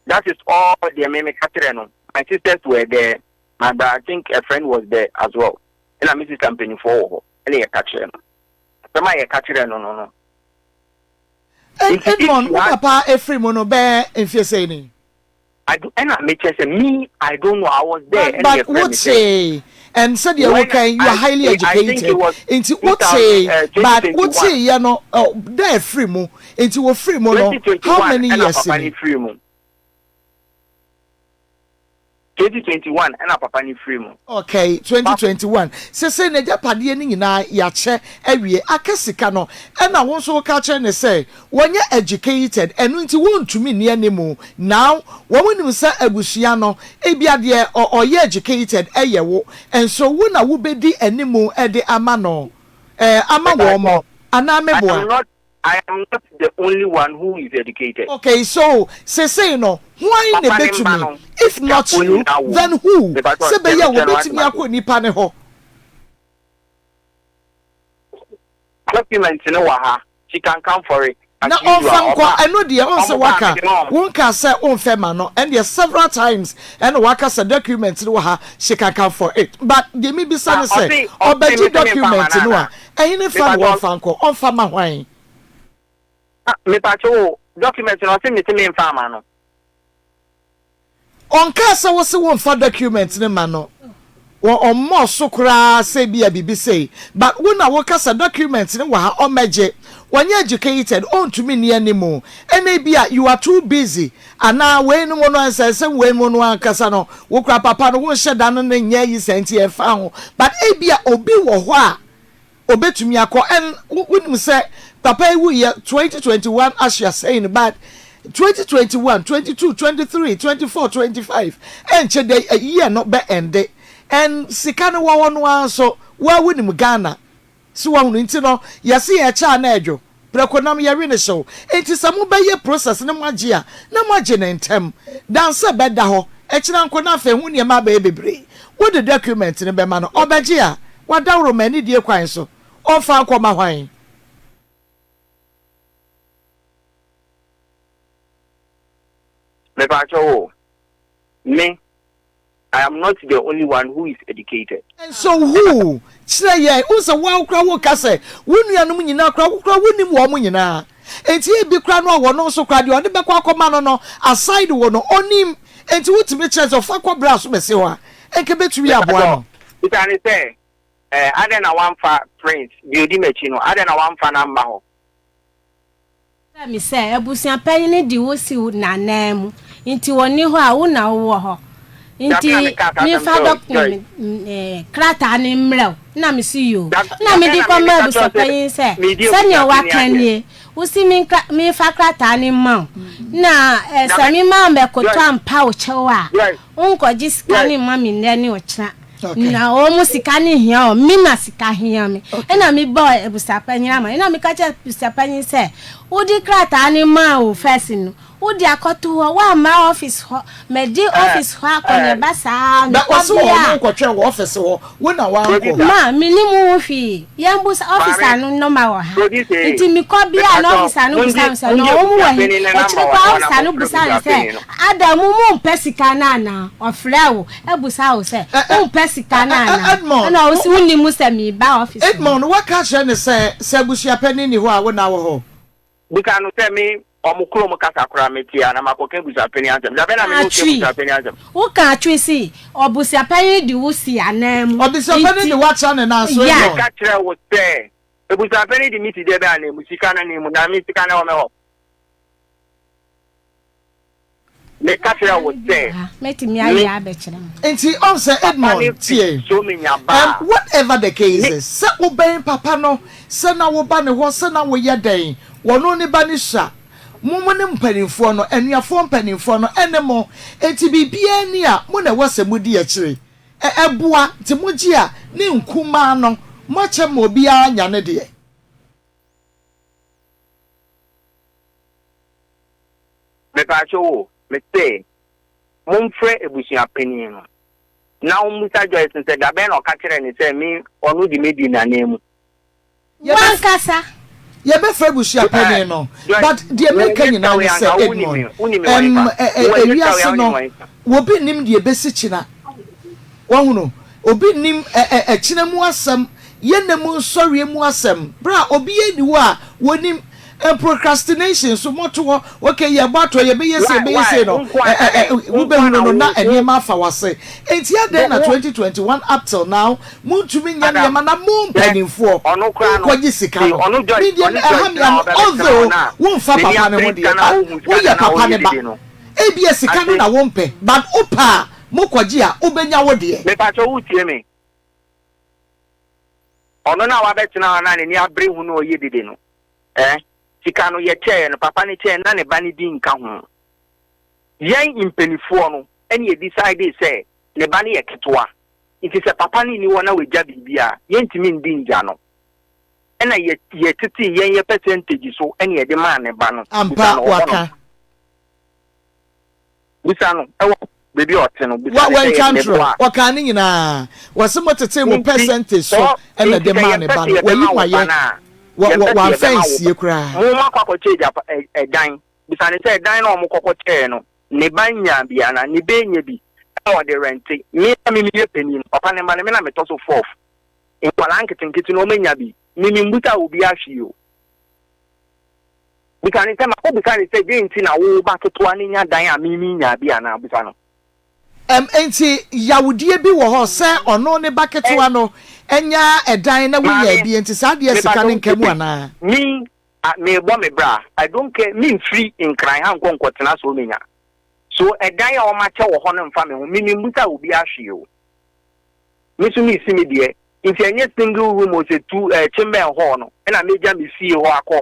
That is all deɛ me meka kyerɛ no. My sisters were there, my brother, I think a friend was there as well. Ɛna me sister mpanyinfoɔ wɔ hɔ ɛna yɛka kyerɛ no. Asɛm a yɛka kyerɛ no no no. Nti if Edmond, wo papa efiri mu no bɛyɛ mfie sɛn ni? I do ɛna mekyerɛ sɛ me I don't know I was there But ɛna but yɛfrɛ me sɛ wotee and sɛdeɛ when woka yi you are I highly I think educated it was nti 2000 wotee uh, but 2021 woteeɛ no uh, dɛ afiri mu nti wɔfiri mu no how 2021 many ɛna years papa ni? ne firi mu 2021 ɛna papa ne firi mu. Okay, 2021. Sesei n'agyapadeɛ no nyinaa yɛakyɛ awie, aka sika no, ɛna wo nso woka kyerɛ no sɛ wɔnyɛ educated, ɛno nti wɔntumi nni animu. Now, wɔn nim sɛ abusua no, ebia deɛ ɔyɛ educated yɛ wo, nso wo na wobɛdi animu de ama no, eh, ama wɔn, anaa I am meboa? not I am not the only one who is educated. Okay so sesei no hwan na Papa ne mma ebetumi no, if not abusuafoɔ you nyinaa wɔ mu. then who Mepakyɛw, sɛ deɛ bɛyɛ a mekyerɛ no wate wɔbetumi m'ase. akɔ nipa no hɔ. Document no wɔ ha, she can come for it as Na usual, ɔnfa nkɔ ɔba a, ɛno deɛ ɔn sɛ ɔmo ba a waka mede ma ɔmo. wonkaa sɛ wonfɛ ma no ɛndeɛ several times ɛna waka sɛ document no wɔ ha she can come for it but deɛ mebisa Na ne sɛ ɔse ɔse ɔbɛgye mese memfa ma document no no a anaa? ɛhene fa na Mepakyɛw, wɔnfa nkɔ ɔnfa ma hwan? ah, mepakyɛw o, document no ɔse mese memfa ama no. Ɔnkaa sɛ wose womfa document no ma no, wɔ ɔmmɔɔ so koraa sɛ ebia biribi sei, but wo na woka sɛ document no wɔ ha ɔmmɛgye, ɔnyɛ educated, ɔntumi nni animu, ɛna ebia you are too busy anaa wei nom no nsɛnsɛm wei mu no ankasa no wo koraa papa no wonhyɛ da no ne nyɛ ayi saa nti ɛmfa ho, but ebia obi wɔ hɔ a Obetumi akɔ and wonim sɛ papa yi wuiɛ 2021 as you are saying but 2021, 22, 23, 24, 25 ɛnkyɛ da year no bɛ ɛnde and sika no wɔ hɔ no ara nso woa wonim Ghana so wahunu nti no yɛse yɛkyɛ a na ɛdwo prɛko nam yɛwe no hyew nti sɛ mobɛyɛ process no moagye a na moagye no ntɛm dan sɛ bɛda hɔ ɛkyena nko na afei ho nneɛma abɛyɛ bebree wode document no bɛma no ɔbɛgye a W'adaworoma anidie kwan so, ɔmfa nkɔma hwan? Mepaakyɛw o, me, I am not the only one who is educated. And so who? Kyerɛ yɛn. Wohu sɛ wo ara koraa woka sɛ wo nuanom nyinaa koraa, wo koraa wonnim wɔn nyinaa. Enti ebi koraa no a wɔno nso koraa deɛ ɔde bɛkɔ akɔma no no, aside wo no, ɔnnim. Enti wotumi kyerɛ sɛ ɔfa kɔ bra so bɛsi hɔ a, nka ebetumi aboa Mepakyɛw, no. bisa no sɛ, eh, adɛn na wamfa Prince, deɛ odi m'akyi no, adɛn na wamfa no amma hɔ? Kyerɛ me sɛ, abusua panyin de wo si n'ananmu, nti ɔnni hɔ a, wo na wowɔ hɔ. Nti Dabi na mekaa saa asɛm memfa kyerɛɛ wo, dɔk Joyce. krataa no mmrɛ wo. Nna mese yoo. Da, Nna da bɛn mede na kɔmaa mebɛka kyerɛ wo abusua sɛ panyin sɛ, meredi sɛnea abusua panyin woaka adeɛ? nie, wose menkra memfa krataa no mma wo, na eh, Da sɛ bɛn, mema mɛkoto Joyce, ampa wo kyɛw a, Joyce, wonkɔgye sika Joyce. no mma me nnɛ ne ɔkyena. Okay. Na wɔn sika no hia wɔn, me na sika hia me. Okay. Ɛna mebɔɔ abusuapanyin ama. Ɛna meka kyerɛ abusuapanyin sɛ, wode krataa no maa wo first no, Wode akɔto hɔ, woamma office hɔ, madi office hɔ akɔneaba saa Na mekɔ ɔse wɔ bia. ɔno nkɔtwɛn wɔ office hɔ, wo na woankɔ. Ma, mennim ho hwee, yɛmbusa officer no number wɔ ha. Nti mekɔ bia na officer no busa me sɛ, na wɔn wɔ he? Akyire koraa officer no busa me sɛ, ada mo mompɛ sika no anaa? Ɔfrɛɛ wo busa wo sɛ, wompɛ sika no anaa? Ɛna ɔse wonnim sɛ meba office hɔ. Edmond, woaka akyerɛ no sɛ, sɛ abusuapanin nni hɔ a, wo na wɔ hɔ? Bisa no sɛ, Me, wɔn kurom kasa koraa mete a, na makɔka abusuapanin asɛm? Da bɛn na me ne wo ka Atwi, abusuapanin asɛm? Woka atwi se, Ɔbusuapanin de wo si ananmu, Ɔbusuapanin nti de wo atra ne nan so, ya. Edmond. Meka kyerɛɛ wo sɛ, Abusuapanin de me si deɛ bɛn ananmu? Sika no ananmu, na me sika no wɔ me hɔ. Meka kyerɛɛ wo sɛ, Mɛtumi Me. ayɛ abɛkyerɛ mo. Nti ɔn sɛ Papa no Edmond fi tie Somenya ba um a, whatever the case ne. is sɛ wobɛn papa no sɛ na woba ne hɔ sɛ na woyɛ dɛn wɔno ne ba no sua mo mo ne mpaninfoɔ no anuafoɔ mpaninfoɔ no ɛne mo nti biribiara ni a mo na ɛwɔ sɛ modi akyire ɛ ɛboa nti mogye a ne nkumaa no moakyɛ ma obiara anya ne deɛ. Mepaakyɛw o, mese momfrɛ abusua panin no na ɔmmisa Joyce no sɛ dabɛn na ɔka kyerɛɛ no sɛ me ɔno de medi n'ananmu. W'ankasa. Yɛbɛfrɛ abusua panin no but deɛ meka nyinaa ne sɛ Edmond ɛm ewiase no obi nnim deɛ ɛbɛsi kyena wahunu obi nnim ɛkyena mu asɛm yɛ nna mu nsɔreɛ mu asɛm berɛ a obiara nni hɔ a wɔnim Procrastination so moto hɔ okay yɛbɔ atɔ yɛbɛyɛ sei yɛbɛyɛ sei no wobɛhunu no na nneɛma afa w'ase enti adɛn na 2021 up till now montumi nyɛ nneɛma na mo mpanimfoɔ monkɔgye sika no me deɛ ɛha me ano although womfa papa no ho deɛ but woyɛ papa no ba ebia sika no na wompɛ but wopɛ a mokɔgye a wobɛnya wo deɛ. Mepakyɛ wotie me? Ɔno no a wabɛtena hɔ no a n'ani abere ho na ɔyɛ dede no, eh, sika no yɛkyɛeɛ no, papa no kyɛeɛ na ne ba no din nka ho. Yɛn mpaninfoɔ no na yɛ decidee sɛ ne ba no yɛ ketewa, nti sɛ papa no nni hɔ na wagya biribi a, yɛntumi ndi ngya no. Ɛna yɛ yɛtetee yɛn yɛ percentage so na yɛde maa ne ba no. Ampa, Bisa no, ɔhɔ nom. waka. Bisa no wɔ baabi a ɔte no, bisa Wa no sɛ wantwa yɛ ntorɔ, meboa a. ɔkaa ne nyinaa. Wɔse mo tetee mo Nti percentage so sɛ na nti de sɛ maa ne yɛmpɛ ba sɛ no. Wayi yɛbɛma mo wo ba ayɛ. no a, Wɔ wɔ yɛmpɛ sɛ wamfa yɛbɛma wo ba. ansie koraa. Mo moakɔ akɔkyɛ agya ɛ ɛdan. Bisa no sɛ ɛdan no a wɔkɔkɔkyɛɛ no, ne ba nyaa bi anaa? Ne ba anya bi na ɔde rɛnte. Me a me meyɛ panin no, papa ne mma no, me na metɔ so fourth. Nkwadaa nketenkete no wɔanya bi. Me memmusaa obiara hwee o. Bisa no sɛ, Makɔbisa no sɛ dɛn nti na wo ba ketewa no nya dan a me minnyaa bi anaa? Bisa no. Ɛm, enti yawdie bi wɔ hɔ sɛ ɔno ne ba ketewa no nya ɛdan na wonyaa Maame, bi, enti saa deɛ sika mepakyɛ no wo nka mu tie me. anaa? Me, a, merebɔ me bra, I don't care, memfiri Nkran ha nkɔ nkɔtena so menya. So ɛdan a wɔakyɛ wɔ hɔ no mfa me ho, me memmusaa obiara hwee o. Me nso meresi me deɛ, nti ɛnyɛ single room o sɛ two, eh, chamber and hall no, ɛna mɛgya me fie hɔ akɔ.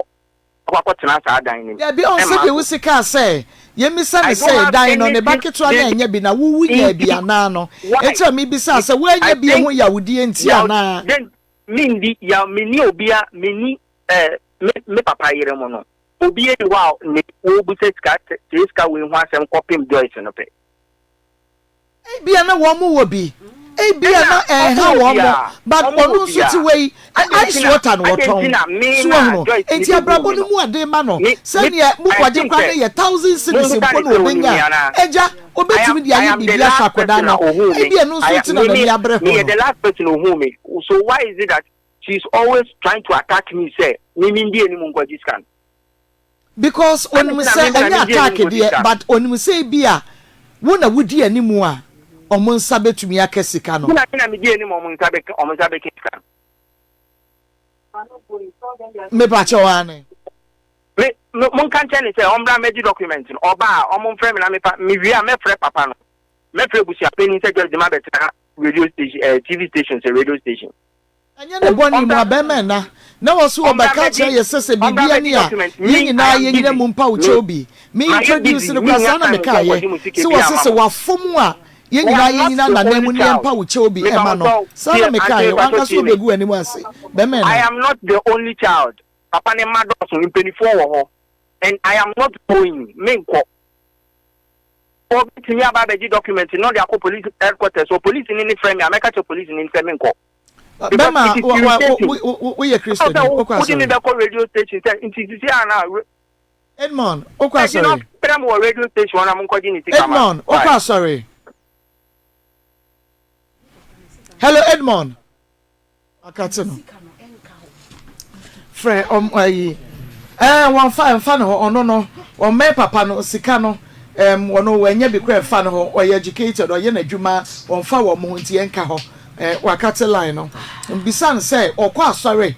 akɔ akɔtena saa dan no mu. Dabi, ɔn Ɛmma sɛdeɛ so. wosi kaa sɛ yɛmmisa no I don't sɛ have dan no ne ba anything ketewa no this annya bi na wo wonyaa bi nti anaa no why nti na mebisaa sɛ I woannya bi think ho yawdie nti yaw anaa? den mendi yaw menni obia menni eh, me me papa yere mo no obia ni hɔ a ne wɔbusa sika sɛ sika wei ho asɛm kɔpem Joyce no pɛ. Ebia na wɔn wɔ bi, ebia Ɛna na ɔmo ɛnha wɔ wɔn bi a, but ɔmo ɔno wɔ bi nso a, te wei, adɛn nti ice na, water na adɛn nti wɔtɔn. na me So na wahunu? Joyce ne Enti bɛhuu abrabɔ me no no, mu ade ma no. me, me, Sɛdeɛ I mokɔgye think koraa sɛ, no yɛ thousand cedis mommisa mpo no na sɛ onim me ɔbɛnya a, anaa? agya, I ɔbɛtumi am, de I ayɛ am the biribi ahwɛ last akwadaa person a no. ohuu me, Ebia ɛno I nso am, nti na me, n'ani me, abere ho meyɛ no. the last person ohuu me, so why is it that she is always trying to attack me sɛ me mendi anim nkɔgye sika no? Because Adɛn onim nti na sɛ me na ɛnyɛ medi anim attack nkɔgye deɛ sika no? but onim sɛ ebia wo na wodi anim a ɔmo nsa bɛtumi aka sika no. Nti na me na medi anim a ɔmo nsa bɛka ɔmo nsa bɛka sika no. Mepakyɛw aane. Me me monka nkyerɛ no sɛ ɔmbra mmɛgye document no ɔba a ɔmo mfrɛ me na mefa mewie a mɛfrɛ papa no mɛfrɛ abusuapanin sɛ Joyce de mabɛtena radio station ɛɛ TV station sɛ radio station. Ɛnyɛ ne bɔne mu abɛɛma ɛna na wɔ so ɔbɛka akyerɛ yɛ sɛ sɛ biribi ani a yɛn nyinaa yɛnyina mu mpa wo kyɛw bi me introduce no koraa saa na me kaa yɛ sɛ wɔ se sɛ wafom a yɛn nyinaa yɛnyina nanan mu ne yɛn mpa wo kyɛw bi ɛma no saa na me kaa yɛ wanka so ɔbɛgu anim ase bɛɛma I ɛna. am not the only child papa ne mma dɔɔso mpanifoɔ wɔ hɔ. And I am not going, menkɔ. Ɔbɛtumi aba abɛgye document no na ɔde akɔ police headquarters, sɛ polisini no frɛ me a, mɛka kyerɛ polisini no sɛ menkɔ. Because Bɛma it is irritating. woyɛ Kristoni, wokɔ Wode me asɔre? bɛkɔ radio station sɛ nti sisi a na Edmond, wokɔ Ɛgye na asɔre? ɔfrɛ me wɔ radio station hɔ na monkɔgye ne sika ma no. Edmond, wokɔ Why? asɔre? Hello Edmond. Akate no. Frɛ ɔm ayi. Ɛɛ wɔn fa ɛnfa ne hɔ ɔno no ɔmmɛn papa no sika no ɛm ɔno wɔanya bi kora ɛnfa ne hɔ ɔyɛ educated ɔyɛ n'adwuma ɔnfa wɔn ho nti ɛnka hɔ ɛɛ wakate line no mbisa no sɛ ɔkɔ asɔre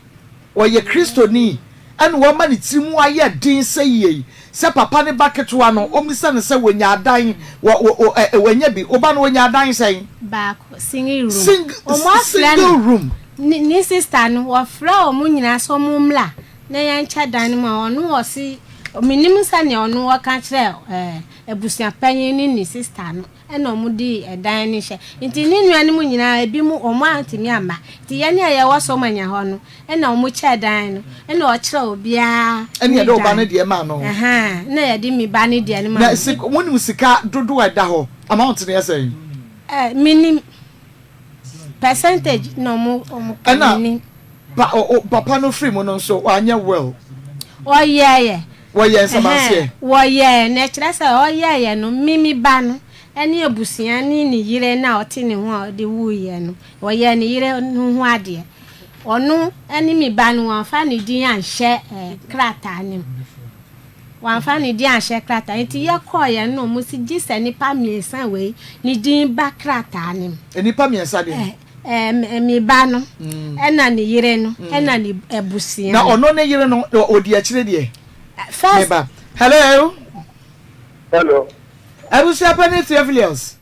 Ɔyɛ Kristoni na wama ne tiri mu ayɛ den sɛ yie yi sɛ papa ne ba ketewa no ɔmmisa no sɛ wɔnya adan wɔ wɔ ɛ wɔanya bi wo ba no ɔnya adan sɛn? Baako, single room. Sing Wɔn afrɛ single no, room. ne ne sister no, wɔfrɛ wɔn nyinaa sɛ wɔn mmra na yɛnkyɛ dan no mu a, ɔno ɔse, mennim sɛnea ɔno ɔka kyerɛɛ ɛɛ abusuapanyin ne ne sister no. Ɛna wɔn dii ɛdan no hyɛ. Nti ne nuanom nyinaa ebinom wɔn antumi amma. Nti yɛn a yɛwɔ Somanya hɔ no, ɛna wɔn kyɛɛ dan no. Ɛna ɔkyerɛɛ obiara Ɛna ne yɛde wo ba dan. no deɛ maa no. Ɛhaa, ɛna yɛde me ba no deɛ no maa Na no. sik, monim sika dodoɔ a ɛda hɔ? Amount no yɛ sɛn? Ɛ, mennim. Percentage na wɔn, wɔn ka, Ɛna mennim. pa, o, o, papa no firi mu no nso, wanyɛ will? Ɔyɛeɛ. Wɔyɛɛ nsamanseɛ. Ɛhɛn, wɔyɛɛ, na ɛkyerɛ sɛ ɔyɛeɛ no, me me ba no ne abusua ne ne yere no a ɔte ne ho a ɔde wuiɛ no, ɔyɛɛ ne yere no ho adeɛ. Ɔno ne me ba no, wɔamfa ne din anhyɛ eh, krataa no mu. Wɔamfa ne din anhyɛ krataa nti yɛkɔeɛ no na wɔn si gye sɛ nnipa mmiɛnsa wei ne din ba krataa no mu. Nnipa mmiɛnsa deɛ? Eh, eh, me ba no, ɛna ne yere no, ɛna ne abusua Na no. ɔno ne yere no, ɔdi akyire deɛ? First. Me ba. Hello. Hello. Abusua panin Theophilus.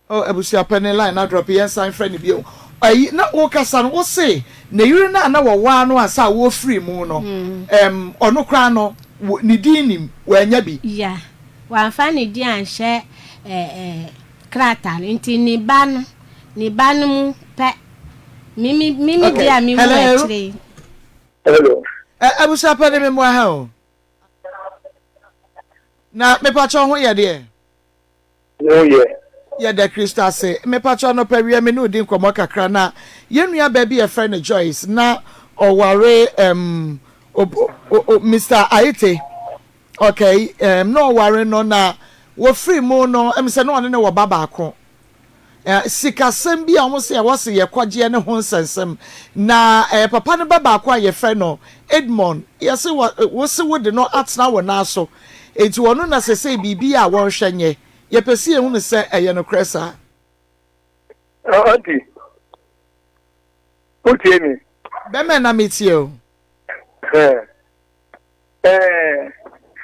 Oh, abusua panin line na drop yɛn san frɛ no bio. Ayi na wokasa no wose ne yere no a na wɔwaa no ansa a wɔfiri mu no, ɛm ɔno koraa no ne din nim wanya bi. Ya, wamfa ne din anhyɛ eh, eh, krataa no nti ne ba no, ne ba no mu pɛ. Me me me me Okay, deɛ a mewu hello. akyire yi. Hello. Ɛ abusua panin me mmoa ha o. Na mepakyɛ wo ho yɛ deɛ? Me ho yɛ. Yɛda Kristo ase. Mepakyɛ anɔpa wia me ne wo di nkɔmmɔ kakra na yɛn nua baa bi yɛfrɛ no Joyce na ɔware um, o, o, o, Mister Aite. Okay, um, na ɔware no na wɔfiri mu no, ɛm sɛ na ɔne no wɔ ba baako. Sikasɛm bi a wɔn se ɛwɔ se yɛkɔgyeɛ ne ho nsɛnsɛm. Na ɛyɛ papa no ba baako a yɛfrɛ no Edmond. Yɛse wɔ, wose wode no atena wo nan so. Enti ɔno na sesei biribi a wɔnhwɛ nyɛ. Yɛpɛ se yɛhunu sɛ ɛyɛ nokorɛ saa. Auntie, wotie me? Bɛmɛ na metie o. Ɛɛ,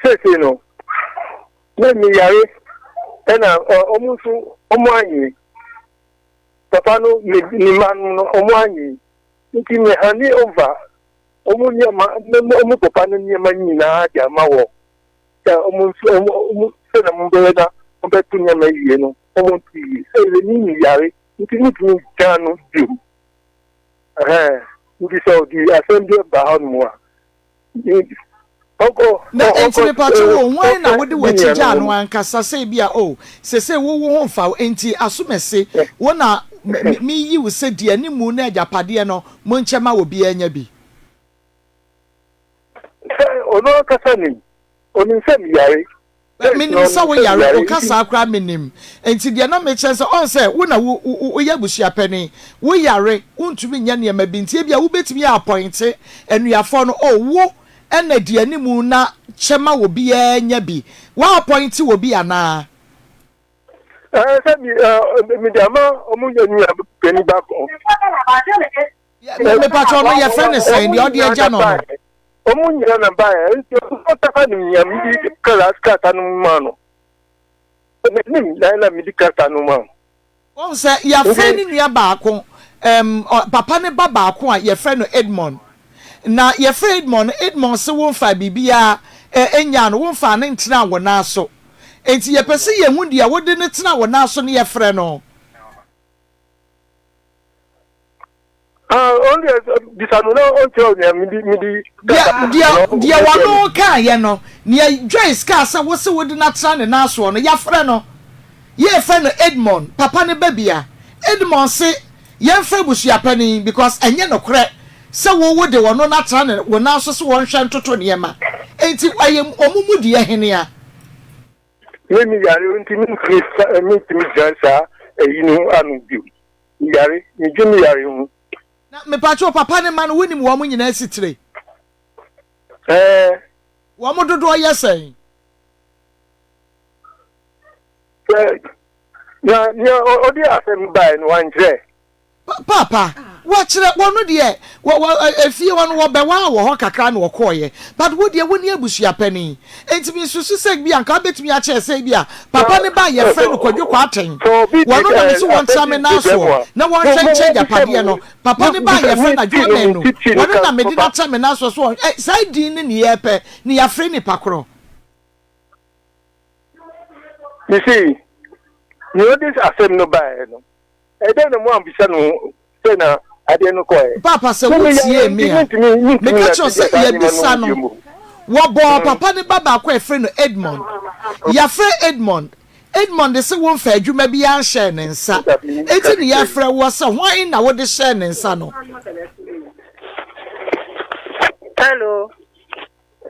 seesei no, na meyare, ɛna wɔn nso wɔn anyi. Papa no ne ne mma no wɔn anyi. Nti me hande over wɔn nneɛma, wɔn papa no nneɛma nyinaa de ama wɔn. Sɛ wɔn nso wɔn wɔn sɛ na wɔn bɛyɛ na wɔbɛto nneɛma yie no, wɔn nto yie. Sɛ ɛni mi yare, nti mi tumi gyan no bio. Ɛhɛn, nti sɛ ɔde asɛm bi ba hɔ nom a. Na enti mepatwo wo, hwan na wode w'akyi gyaa no ankasa sɛ ebia, oh, seesei wo wo ho mfa wo, enti asomasi, wo na meyi wo sɛ di animu na agyapadeɛ no monkyɛ ma obiara nya bi? Sɛ ɔno ankasa nim, ɔnim sɛ meyare. Menim sɛ wo yare, wo kasaa koraa menim. Enti deɛ na mekyerɛ ne sɛ, ɔn sɛ wo na wo woyɛ abusua panin, wo yare, wontumi nyɛ nneɛma bi nti ebia wobɛtumi a apɔinte anuafoɔ no, oh wo na di animu na kyɛ ma obiara nya bi. Wa apɔinte obi anaa? Ɛɛ sɛ mi ɛɛ mede ama wɔn nua panin baako. Mepatwa ɔno yɛfrɛ no sɛn deɛ ɔde agya no no. Ɔmo nyina na baeɛ nti ɔmo kasa nim nea mede kra krataa no maa no. Menim na na mede krataa no maa no. Woahu sɛ yɛafrɛ ne nua baako, ɛm, papa no ba baako a yɛfrɛ no Edmond. Na yɛfrɛ Edmond no, Edmond se womfaa biribiara nnyaa no, womfaa no ntenaa wo nan so. Enti yɛpɛ sɛ yɛhu deɛ wode no tenaa wo nan so no yɛfrɛ no. Ah, ɔno deɛ bisa no na ɔnkyerɛ wo nea mede mede Deɛ deɛ deɛ wɔno kaeɛ no, nea Joyce kaa sɛ wose wode no atra ne nan soɔ no, yɛafrɛ no. Yɛrefrɛ no Edmond, papa no ba bia. Edmond se yɛmfrɛ abusuapanin because ɛnyɛ nokorɛ sɛ wo wode ɔno no atra ne wo nan so se wɔnhwɛ ntoto nneɛma. Enti ɛyɛ wɔn mu deɛ henea? Me me yare nti mentumi mentumi gyina saa ayi no ano bio. Me yare, medwen me yare ho. Na mepakyɛw papa ne mma no wonim wɔn nyinaa sitire? Ɛɛ. Wɔn dodoɔ yɛ sɛn? Sɛ na nea ɔde asɛm bae no wankyerɛ. Paapa, wakyerɛ, wɔno deɛ wɔ wɔ efie hɔ no wɔbɛwaa wɔ hɔ kakra na wɔkɔɔeɛ but wo deɛ wo ne abusua panin enti me susu sɛ bi anka wobɛtumi akyerɛ sɛ bi a papa no ba a yɛfrɛ no Kwadwo Kwarteng wɔno na mese wɔntra me nan soɔ na wɔnhwɛ nkyɛ agyapadeɛ no papa no ba a yɛfrɛ no Adwoa Manu wɔno na mede no atra me nan soɔ so ɔnhwɛ saa din no ne yɛpɛ ne yɛafrɛ nipa korɔ. You see, nea ɔde asɛm no baeɛ no, ɛdɛn na moammisa no sɛ na adeɛ no kɔɛ? Paapa sɛ wotiee me a, meka kyerɛ wo sɛ yɛabisa no. Wɔbɔɔ papa no ba baako a yɛfrɛ no Edmond. Yɛafrɛ Edmond. Edmond se womfaa adwuma biara nhyɛɛ ne nsa. Enti ne yɛfrɛ woɔ sɛ hwan na wode hyɛɛ ne nsa no? Hello.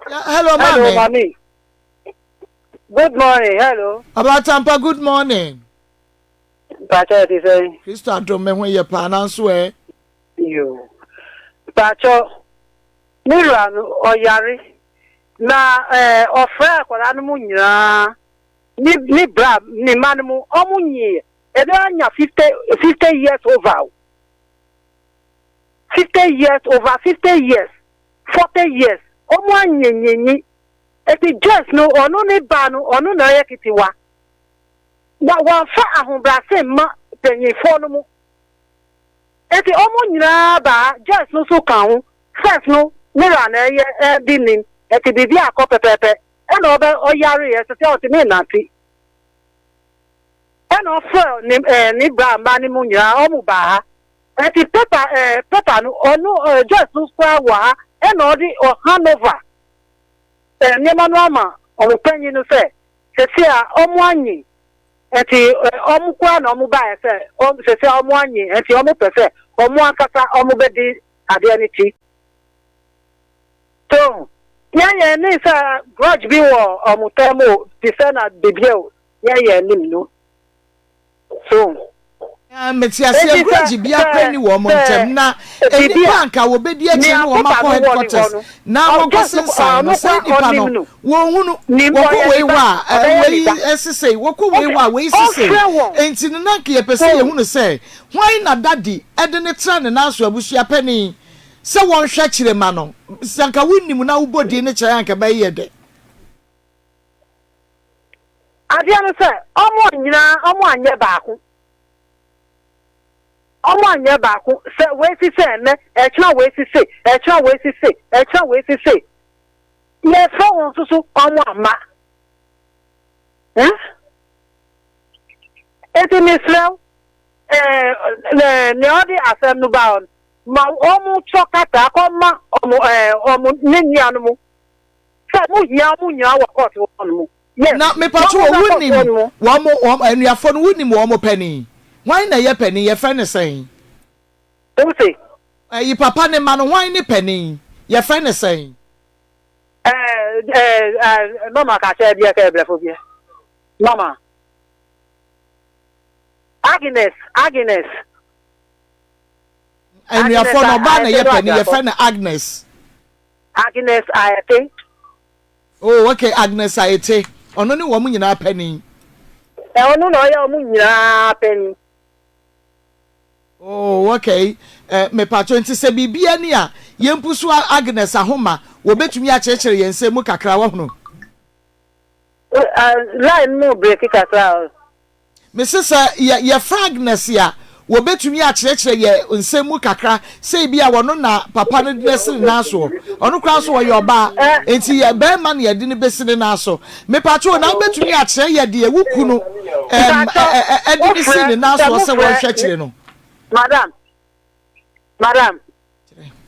Hello, maame. Hello, mami. Good morning, hello. Abatampa, good morning. Mpakyɛ ɛte sɛn? Kristo adom me ho yɛ paa nanso ɛ. Yoo. Mpakyɛ me wura no ɔyare na ɛɛ ɔfrɛ akwadaa no mu nyinaa ne ne bra ne mma no mu ɔmo nyi ebi anya 50 50 years over o. 50 years over 50 years 40 years ɔmo anyinnyinyi eti Joyce no ɔno ne ba no ɔno na ɔyɛ ketewa. Na wɔamfa ahobrɛase mma mpanyimfoɔ no mu. Enti wɔn nyinaa baa, Joyce no nso ka ho. First no, ne wura na ɛyɛ ɛdi nim, enti biribi akɔ pɛpɛɛpɛ. Ɛna ɔbɛ ɔyareeɛ, sɛsɛ ɔntumi nnante. Ɛna ɔfrɛ ne ɛɛ ne bra mma no mu nyinaa, wɔn baa ha. Enti paper ɛɛ paper no, ɔno ɛɛ Joyce no koraa wɔ ha, ɛna ɔde ɔ hand over ɛɛ nneɛma no ama wɔn panyin no sɛ Sɛsɛ a ɔmo anyin nti ɔmo koraa na ɔmo baeɛ sɛ sɛsɛ a ɔmo anyin nti ɔmo pɛ sɛ ɔmo ankasa ɔmo bɛdi adeɛ no ti. So yɛn yɛn nim sɛ grudge bi wɔ ɔmo tɛm o te sɛ na bibia o yɛn yɛn nim no. So. Ah, mete aseɛ Enti sɛ grudge biara sɛ koraa nni wɔn sɛ ntam na biribi nnipa a a anka wɔbɛdi akyire nea ne wɔn paper akɔ no wɔ ne hɔ headquarters no na ɔ wɔkɔ just no sensan no ɔno saa koraa nnipa ɔnim no no wɔnhunu nim wɔkɔ ɔyɛ wei ne hɔ ba a eh, ɔbɛyɛ ne wei ba sesei wɔkɔ wei ɔfrɛ hɔ a wei sesei ɔfrɛ wɔn enti no na anka yɛpɛ sɛ so yɛhunu sɛ hwan na dadi de ne tra ne nan so abusua panin sɛ wɔnhwɛ kyerɛ ma no sɛ anka wonim na wobɔ din no kyerɛ a anka ɛbɛyɛ dɛ. Adeɛ no sɛ ɔmo nyinaa ɔmo anyɛ baako. Ɔmo anyɛ baako sɛ wei si sɛ ɛnɛ, ɛkyena wei si sei, ɛkyena wei si sei, ɛkyena wei si sei. Yɛfrɛ wɔn nso so ɔmo amma. Eh? Enti mesrɛ wo, eh, nea ɔde asɛm no baa hɔ no, ma ɔmo twerɛ krataa kɔma ɔmo eh, ɔmo ne nuanom sɛ mo hia ɔmo nyinaa wɔ court hɔ nom. Yes, Na na mepatwo ɔmo o bra court wonim hɔ nom. wɔn wɔn anuafoɔ no wonim wɔn panin? Hwan na ɛyɛ panin yɛfrɛ no sɛn? Wo se? Ɛyi papa ne mma no hwan ne panin yɛfrɛ no sɛn? Ɛɛ ɛɛ ɛɛ mama ka kyerɛ biɛ kɛ brɛfo biɛ mama Agnes Agnes. Agnes Anuafoɔ no ɔbaa na Ayɛte ɛyɛ no panin Agyapong. yɛfrɛ no Agnes. Agnes Ayete. Oh okay, Agnes Ayete. Ɔno ne wɔn nyinaa panin. Ɛ ɔno na ɔyɛ wɔn nyinaa panin. Oh okay, eh, mepatwo nti sɛ biribi ani a, yɛmpusu Agnes ahoma, wɔbɛtumi akyerɛkyerɛ yɛn nsɛm mu kakra, wahunu. Line no break kakra o. Mese sɛ yɛ yɛfrɛ Agnes a, wɔbɛtumi akyerɛkyerɛ yɛ nsɛm mu kakra, sɛ ebia ɔno na papa no de no asi ne nan soɔ. Ɔno koraa nso ɔyɛ ɔbaa, enti yɛ barima na yɛde no bɛsi ne nan so. Mepatwo na wobɛtumi akyerɛ yɛ deɛ wo kunu ɛm Mpakyɛ ɛ ɛ ɛde no si wofrɛ ne nan sɛ soɔ sɛ mofrɛ wɔnhwɛ kyerɛ no? madam. Madam,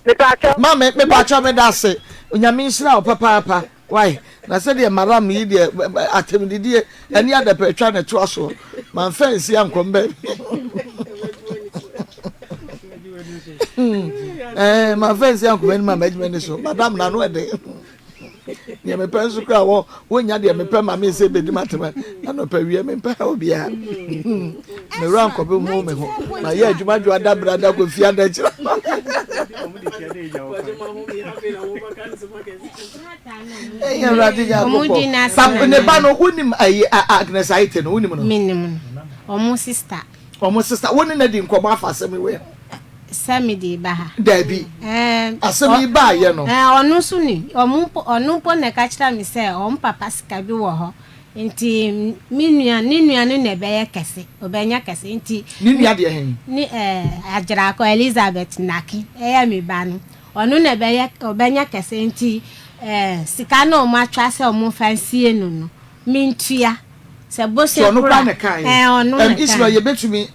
mepaakyɛw. Maame, mepaakyɛw meda ase. Onyame nhyira wo papaapa. Wai, na sɛdeɛ madam yi deɛ atɛmdidie ɛne adapatwa na ɛtoa soɔ. Mamfa ansi ankɔm baabi. Ɛɛ, mamfa ansi ankɔm anim a m'adwuma ni so. Madam na ano ɛden. Deɛ mepɛ nso koraa wɔ wonya deɛ mepɛ ma me sɛ bɛdi m'atɛm anɔpa wie mempɛ ha obiara. Mewura nkɔbe ho me ho. Mayɛ adwuma dwo ada brada kɔfi ada kyerɛ. Ɛyɛ Awurade Nyankopɔn. Ne ba no wonim ayi Agnes Aite no wonim no? Menim no. Ɔmo sista. Ɔmo sista. Wo ne no adi nkɔmmɔ afa asɛm wei ho? Sɛ mede ba ha. Dabi. Asɛm yi baayɛ no. Ɔno nso ni. Ɔmo mpo ɔno mpo na ɛka kyerɛ me sɛ ɔmo papa sika bi wɔ hɔ. Nti me nua ne nua no na ɛbɛyɛ kɛse. Ɔbɛnya kɛse nti. Ne nua deɛ he? Ne ɛɛ Agyrakɔ Elizabeth Nake ɛyɛ me ba no. Ɔno na ɛbɛyɛ ɔbɛnya kɛse nti ɛɛ sika no a ɔmo atwa sɛ ɔmo nfa nsie no no mentua. Sɛ bosea koro a ɛɛ ɔno na ɛkaeɛ. Ismael yɛbɛtumi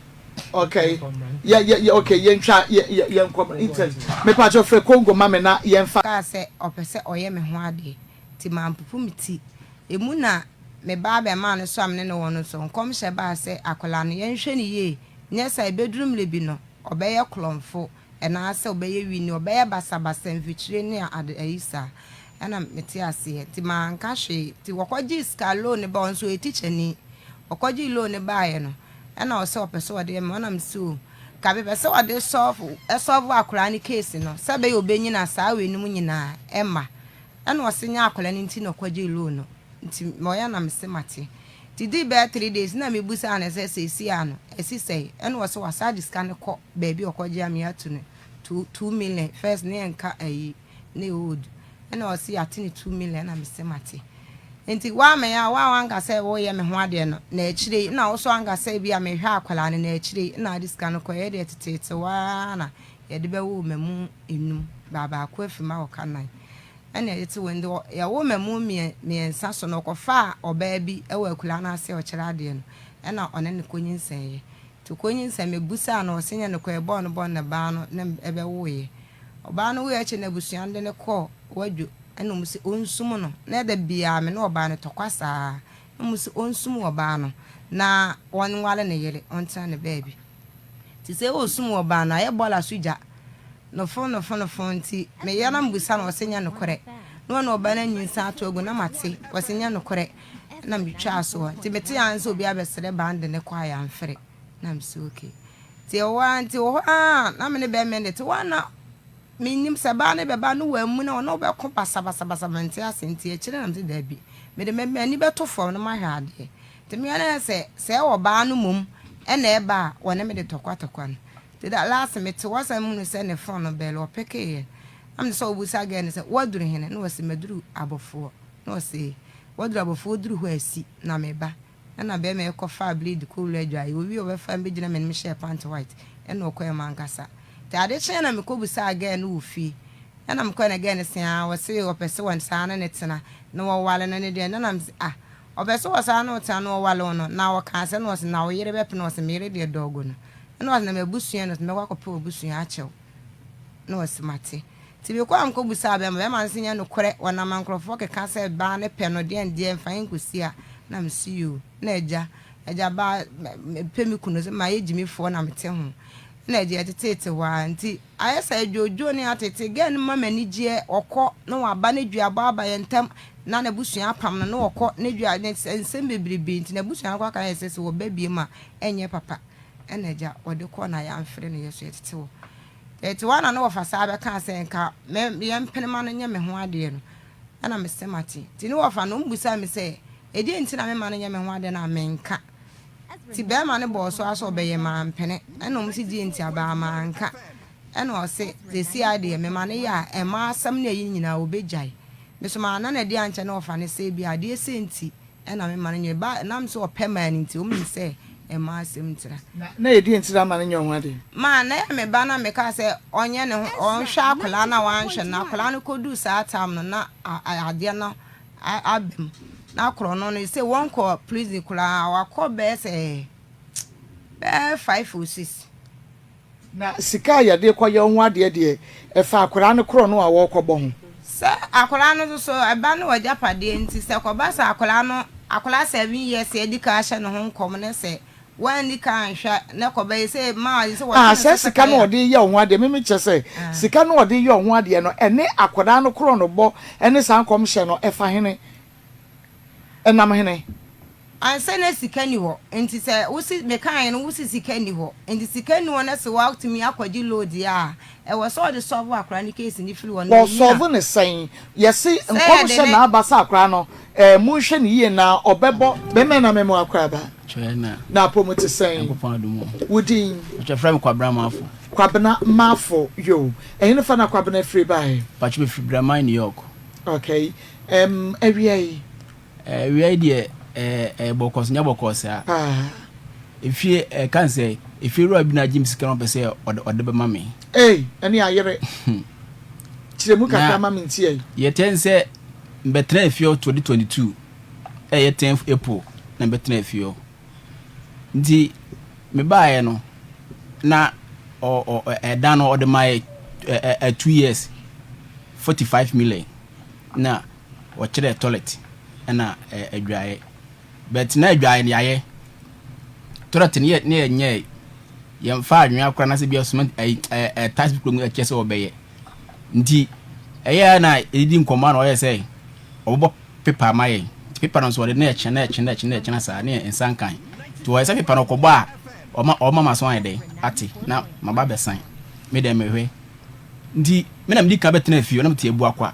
okay yɛ yɛ yɛ okay yɛntwa yɛ yɛ yɛnkɔ internet mepakyɛw frɛ Congo ma me na yɛnfa. Ɔkaa sɛ ɔpɛ sɛ ɔyɛ me ho adeɛ, nti mampopo me ti. Emu na me ba abarimaa no nso a me ne no wɔ no nso, nkɔmhyɛ baa sɛ akwadaa no, yɛnhwɛ no yie, nyɛ saa a ɛbɛduru mmerɛ bi no, ɔbɛyɛ korɔmfo, anaasɛ ɔbɛyɛ wini, ɔbɛyɛ basabasa, mfikyire ne ade ayi saa. Ɛna mete aseɛ, nti manka hwee. Nti wɔkɔgyee sika loan no baeɛ, ɔno nso ɔyɛ tikyani, ɔkɔgyee loan no baeɛ no, ɛna ɔsɛ ɔpɛ sɛ ɔde ma, ɛna mese o, nka mepɛ sɛ ɔde sɔlve, ɛsɔlve akwadaa no case no, sɛ ɛbɛyɛ ɔbɛnyina saa weinom nyinaa ɛmma. Ɛna ɔse nyɛ akwadaa no nti na ɔkɔgyee loan no, nti ɔyɛ na mese mate. Nti dii bɛyɛ 3 days na mebusaa no sɛ seesei a no, ɛsi sɛn? Ɛna ɔse wasan de sika no kɔ baabi a ɔkɔgye a me ato no 2 million, first ne yɛnka ayi ne old, ɛna ɔse yɛate no 2 million, ɛna mese mate. Nti woamɛyɛ a woa wanka sɛ woyɛ me ho adeɛ no, na akyire yi na wo so anka sɛ bi a mehwɛ akwadaa no, na akyire yi na ade sika no kɔ. Yɛ deɛ teteete waa na yɛde bɛwo mamu enum, baabaako afi ma wɔka nan, ɛna yɛde te wɔ. Nti yɛwo mamu 3 so no, ɔkɔfaa ɔbaa bi wɔ akwadaa no ase a ɔkyerɛ adeɛ no, ɛna ɔne ne kɔnyinsɛnyɛ. Nti kɔnyinsɛn, mebusaa no, ɔse nyɛ no kɔ ɛbɔɔ no bɔ ne baa no na ɛbɛwoeɛ. Ɔbaa no woeɛ akyi na abusua no de no kɔɔ wadwo, ɛna ɔmu sɛ ɔnsum no, na ɛda biara me ne ɔbaa no tɔkwa saa, na ɔmu sɛ ɔnsum ɔbaa no na wɔnwale ne yere, ɔntena ne baabi. Nti sɛ ɔsum ɔbaa no ayɛ bɔɔla so gya nofo nofo nofo. Nti meyɛ na mebusa no, ɔsɛ nyɛ nokorɛ na ɔne ɔbaa no anyinsa ato agu, na mate, ɔsɛ nyɛ nokorɛ, na metwaa soɔ. Nti mete a sɛ obi abɛsrɛ ban de ne kɔ a yɛamfere, na mese okay. Nti ɛwɔ hɔ a, nti wɔ hɔ a na me ne bɛrima de te hɔ a, na menim sɛ baa ne bɛba no wɔamu na ɔne wobɛko basabasabasa, mente ase. Nti akyire na mese daabi, mede m'ani bɛto fam na mahwɛ adeɛ. Nti mehwɛ no sɛ ɛwɔ baa no mmom ɛna ɛba a wɔne me de tɔkwatɔkwa no. Nti da last mete hɔ sɛ mehunu sɛ ne phone no bell, ɔpekeeɛ, na mede sɛ ɔbusa girl no sɛ woaduru hene, na wɔse maduru abɔfoɔ, na ɔse waduru abɔfoɔ, duru hɔ asi na meba. Ɛna bɛrima yi kɔfaa blade kɔwura adwaeɛ, owie ɔbɛfa me bɛgyina m'anim hyɛɛ pant white, ɛna ɔkɔɛ mu ankasa. Nti ade kyeɛ na mekɔbusaa girl no wɔ fie, ɛna mekɔɛ na girl no se aa ɔse ɔpɛ sɛ wɔn saa ne ne tena na wɔwale no ne deɛ, na nam se ah, ɔpɛ sɛ wɔsaa ne wo tena na wɔwale wo no, na ɔkaa sɛ, na ɔse na wo yere bɛpene, ɔse me yere deɛ dɔɔgo no, ɛna ɔse na m'abusua no, ɔse mɛkɔ akɔpɛ w'abusua akyɛw, na ɔse mate. Nti mekɔ a mekɔbusaa bɛrima, bɛrima no se nyɛ nokorɛ, wɔnam nkurɔfoɔ keka sɛ baa ne pɛ no deɛ deɛ mfa yɛn nkɔsi a, na mese yoo. Na agya baa mepɛ me kunu sɛ mayɛ gyimifoɔ na mete ho, na agya yɛteteete hɔ a, nti ayɛ sɛ adwodwo ne atete girl no ma m'ani gyeɛ. Ɔkɔ na waba ne duabɔ aba yɛn ntam na n'abusua apam no, na ɔkɔ ne dua ne nsɛm bebrebe, nti n'abusua no kɔ aka yɛ sɛ wɔba biem a ɛnyɛ papa. Ɛna agya wɔde kɔ na yɛamfrɛ no, yɛ so yɛtete hɔ yɛte hɔ na ne wɔfa saa bɛka sɛ nka yɛmpene ma no nyɛ me ho adeɛ no, ɛna mesɛ mate. Nti ne wɔfa no ɔmbusa me sɛ ɛdeɛ nti na mema no nyɛ me ho adeɛ no a menka. Nti bɛrima no bɔɔ so asɛ ɔbɛyɛ mampene, ɛna ɔmo si deɛ nti abaa manka, ɛna ɔse sɛsi adeɛ mema no yɛ a ɛma asɛm no ɛyi nyinaa ɔbɛgyae. Me so maana na adi ankyɛ na ɔfa ne sɛ bi adeɛ sɛ nti ɛna mema no nyɛ ba nam sɛ ɔpɛ maa no, nti ɔmo nim sɛ ɛma asɛm ntira. Na yɛdi ntira ma no nyɛ ho adeɛ. Maa na yɛ me ba na meka sɛ ɔnyɛ ne ho, ɔnhwɛ akwadaa no a wanhwɛ no, akwadaa no kɔduu saa time no na adeɛ no aba mu na korɔ no sɛ wɔnkɔ prison koraa, wakɔ bɛyɛ sɛ bɛyɛ five or six. Na sika a yɛde rekɔyɛ wo ho adeɛ deɛ, ɛfa akwadaa no korɔno a wɔrekɔbɔ ho. Sɛ akwadaa no nso so, ɛba no w'agyapadeɛ nti, sɛ ɛkɔba sɛ akwadaa no, akwadaa 7 years yɛadi kan ahyɛ ne ho nkɔm ne sɛ woanni kan anhwɛ na ɛkɔba yi sɛ maa sɛ wɔtwe Ah, ne saa so sika no sekan a a. ɔde reyɛ wo ho adeɛ, me mekyerɛ sɛ, sika no a ɔde reyɛ wo ho adeɛ no, ɛne akwadaa no korɔnobɔ ne saa nkɔmhyɛ no, ɛfa hene? Ɛnam hene? Ansa na sika nni hɔ nti sɛ wosi mekaeɛ no wosi sika nni hɔ nti sika nni hɔ na sɛ woatumi akɔgye loan deɛ a ɛwɔ sɛ wɔde solve akwadaa no case no firi hɔ na Wɔ ɔnyini a. solve no sɛn? Yɛse Sɛ yɛde nkɔmhyɛ ne. na aba sɛ akwadaa no eh monhwɛ no yie na ɔbɛbɔ. Bɛmɛ na memo akwaaba. Kyerɛ na. Na apɔmu te sɛn? Nyankopɔn adom o. Wo din? Mpakyɛ frɛ me Kwabena Marfo. Kwabena Marfo yoo. Ɛhenefa na Kwabena firi baeɛ? Mpakyɛ mefiri Braman New York. Okay. Ɛm awia yi. Awia yi deɛ ɛyɛ bɔkɔɔ so nyɛ bɔkɔɔ saa. Paa. Efie ɛka n sɛ efie wura bi na agye me sika na ɔpɛ sɛ ɔde ɔde bɛma me. Ei ɛne ayere. Kyerɛ mu kakra ma me ntie. Yɛtɛ n sɛ mbɛtena efie hɔ 2022 ɛyɛ 10th April na mbɛtena efie hɔ. Nti mebaeɛ no na ɔ ɔ ɛdan no ɔde ma yɛ ɛ ɛ 2 years 45 million na wɔkyerɛɛ toilet ɛna adwaeɛ but na adwaeɛ no yɛayɛ toilet no yɛ ne yɛnyɛɛ yɛmfa anwea koraa na sɛ bia cement ɛyi ɛ ɛ tiles bi kura mu ɛkyɛ sɛ wɔbɛyɛ nti ɛyɛ na ɛdidi nkɔmmɔ na ɔyɛ sɛ ɔbɛbɔ paper ama yɛn nti paper no nso ɔde na ɛkyɛ na ɛkyɛ na ɛkyɛ na ɛkyɛ saa ne yɛn nsa nkan nti wɔyɛ sɛ paper no ɔkɔbɔ a ɔma ɔma ma so ayɛ dɛ ate na maba bɛsan me dɛ mehwɛ nti me na medi kan bɛtena fie na mete Abuakwa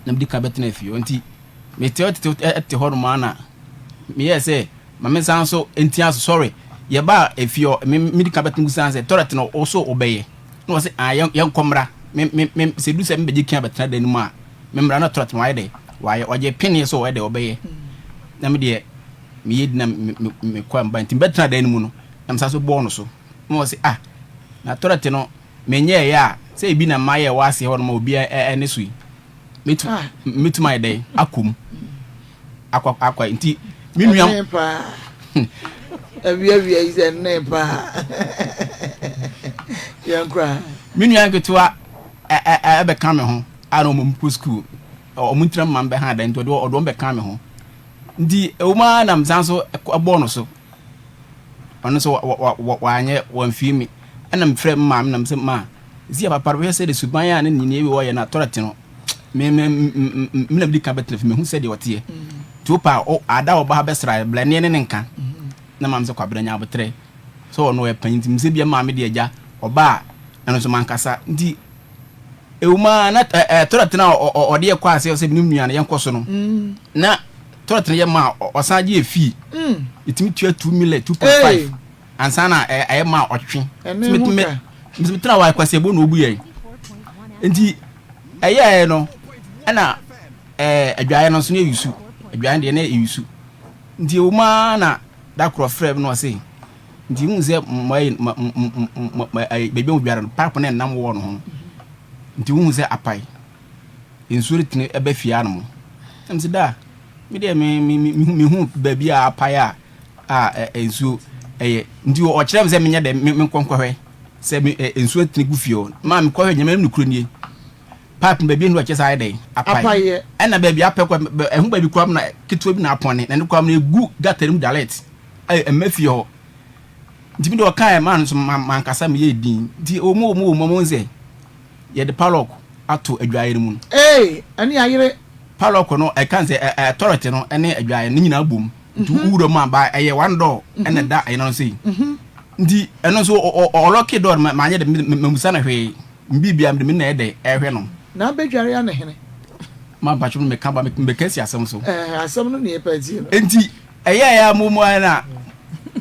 na medi kan bɛtena fie nti mete tete ɛte hɔ nom ana meyɛɛ sɛ ma me nsan so ntia so sorry yɛba efie hɔ me medi kan bɛtena busan sɛ toilet no wo so wobɛyɛ na wɔ sɛ ah yɛn yɛnkɔ mmra me me me sɛ du sɛ mebɛgye kia bɛtena dan no mu a me mmra na toilet no wayɛ dɛ wayɛ ɔgye pene so ɔyɛ dɛ ɔbɛyɛ na me deɛ meyɛ di na me me me kɔ mba nti mebɛtena dan no mu no na me san so bɔɔ no so na wɔ sɛ ah na toilet no Menyɛeɛ a, sɛ ebi na mayɛ wɔ aseɛ hɔ nom a obiara ɛne so yi, mɛtumi ayɛ dɛn akɔ mu akɔ akɔ nti me nua. Ɛnne paa awiawia yi sɛ ɛnne paa yɛn koraa. Me nua nketewa ɛbɛka me ho a na wɔn kɔ sukuu wɔn ntira mma mbɛha adan nti ɔde wɔn bɛka me ho nti ɛwɔ mu ara na mesan so ɛbɔɔ no so. Ɔno nso wanyɛ, wamfii me. Ɛna mefrɛɛ me maame na mesɛ, ma, ɛsi papa no, wohwɛ sɛdeɛ suban a ne nneyɛɛ bi wɔyɛ no a, tɔrɛte no, me me me na medi kan bɛtena fi, mehu sɛdeɛ ɔteɛ. Nti wopɛ a, ada a ɔba ha bɛsra yɛ, bla ne ne ne nka. Na maame sɛ, Kwabena nya aboterɛ. Sɛ ɔno ɔyɛ panyin nti, mesɛ bia maame deɛ agya, ɔba a, ɛno nso mankasa. Nti, ɛwom ara na tɔrɛte no a ɔde yɛ kɔ aseɛ sɛ menim nua no, yɛnkɔ so no, na Toilet no yɛ ma a ɔsan gye yɛ fee. Yɛtumi tua 2 million, 2.5 ansa na ɛyɛ ma a ɔtwe. Metumi tena hɔ a kwasi ɛbɔ na ɔbu yɛn. Nti ɛyɛɛ no ɛna adwaeɛ no nso no yɛyusu. Adwaeɛ no deɛ na yɛyusu. Nti ɛwɔ mu ara na da korɔ frɛ me na ɔse nti hu sɛ baabi a wɔdware no pipe no ɛnam wɔ no ho no nti wohu sɛ apae. Nsuo retene ba fie anom. Na mese da, me deɛ me me me mehu baabi a apae a a nsuo ɛyɛ. Nti ɔkyerɛ me sɛ menyɛ dɛ me menkɔ nkɔhwɛ sɛ me nsuo atene gu fie hɔ. Maa mekɔhwɛ nyame anim nokorɛ nie. Pipe no baabi enu ɛkyɛ sɛ ayɛ dɛ apae. Ɛna baabi apɛ kɔ ɛho baabi koraa na ketewa bi na apɔne na ne koraa na egu gutter mu direct ɛmma fie hɔ. Nti me deɛ ɔkaeɛ maa no nso mankasa meyɛɛ din. Nti ɔmu ɔmu ɔmu ɔmu sɛ Yɛde padlock ato adwaeɛ no mu no. Ee, ɛne ayere. Padlock no, ɛka sɛ ɛ ɛ toilet no ne adwaeɛ no nyinaa bom. Nti mhm. wowura mu a ba ɛyɛ one door ɛna mhm. ɛda ɛyɛ no sei. Mhm. Nti ɛno nso ɔlɔke door no maanyɛ de mamusa no hwee. Mbibia mede me na ɛdɛ ɛhwɛ no. Na abɛdware ane hene. Ma mpatwo no meka ba meka si asɛm so. Ɛɛ asɛm no ne yɛpɛ tie no. Nti Ɛyɛɛ a mo mu ayɛ na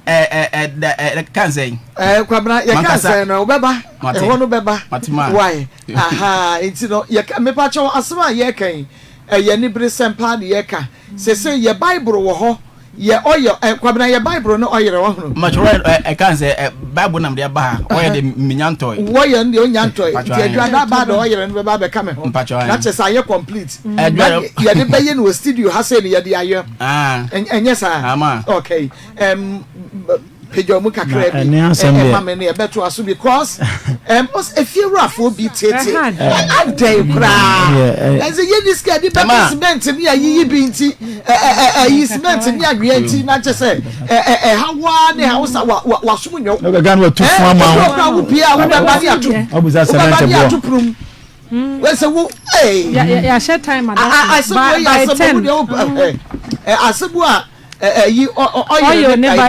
ɛ ɛ ɛ da ɛ kan sɛn. Ɛ Kwabena yɛ kan sɛn no wobɛba ɛhɔ no bɛba why aha nti no yɛ ka mepa kyɛw asɛm a yɛ ka yi ɛyɛ aniberesɛm paa ne yɛ ka sese yɛ bible wɔ hɔ yɛ ɔyɛ ɛ Kwabena yɛ bible no ɔyerɛ wahunu. Mpakyɛw ɛ ɛ kan sɛ ɛ bible na mede aba ha ɔyɛ de menya ntɔe. Wɔyɛ no deɛ onya ntɔe nti adwuma ba de ɔyerɛ no bɛba abɛka me ho na kyerɛ sɛ ayɛ complete. Na yɛde bɛyɛ no wɔ studio ha sei no yɛde ayɛ. Ɛnyɛ saa? Okay. Um, Pagya mu kakra bi ɛma me ne ɛbɛto aso because efiewurafoɔ bi tete adɛn koraa ɛsɛ yɛ ni sika de bɛtɔ cement ne ayiyi bi nti ɛyi cement ne anwea nti na kyɛ sɛ ɛha waa ne ha wosa wasom nyɛ wo ɛɛ wo pie a wobɛba ne ato wobɛba ne ato prum wɛsɛ wo ee yɛahyɛ time ada by 10 asɛm a ɛyi ɔyɛ ne.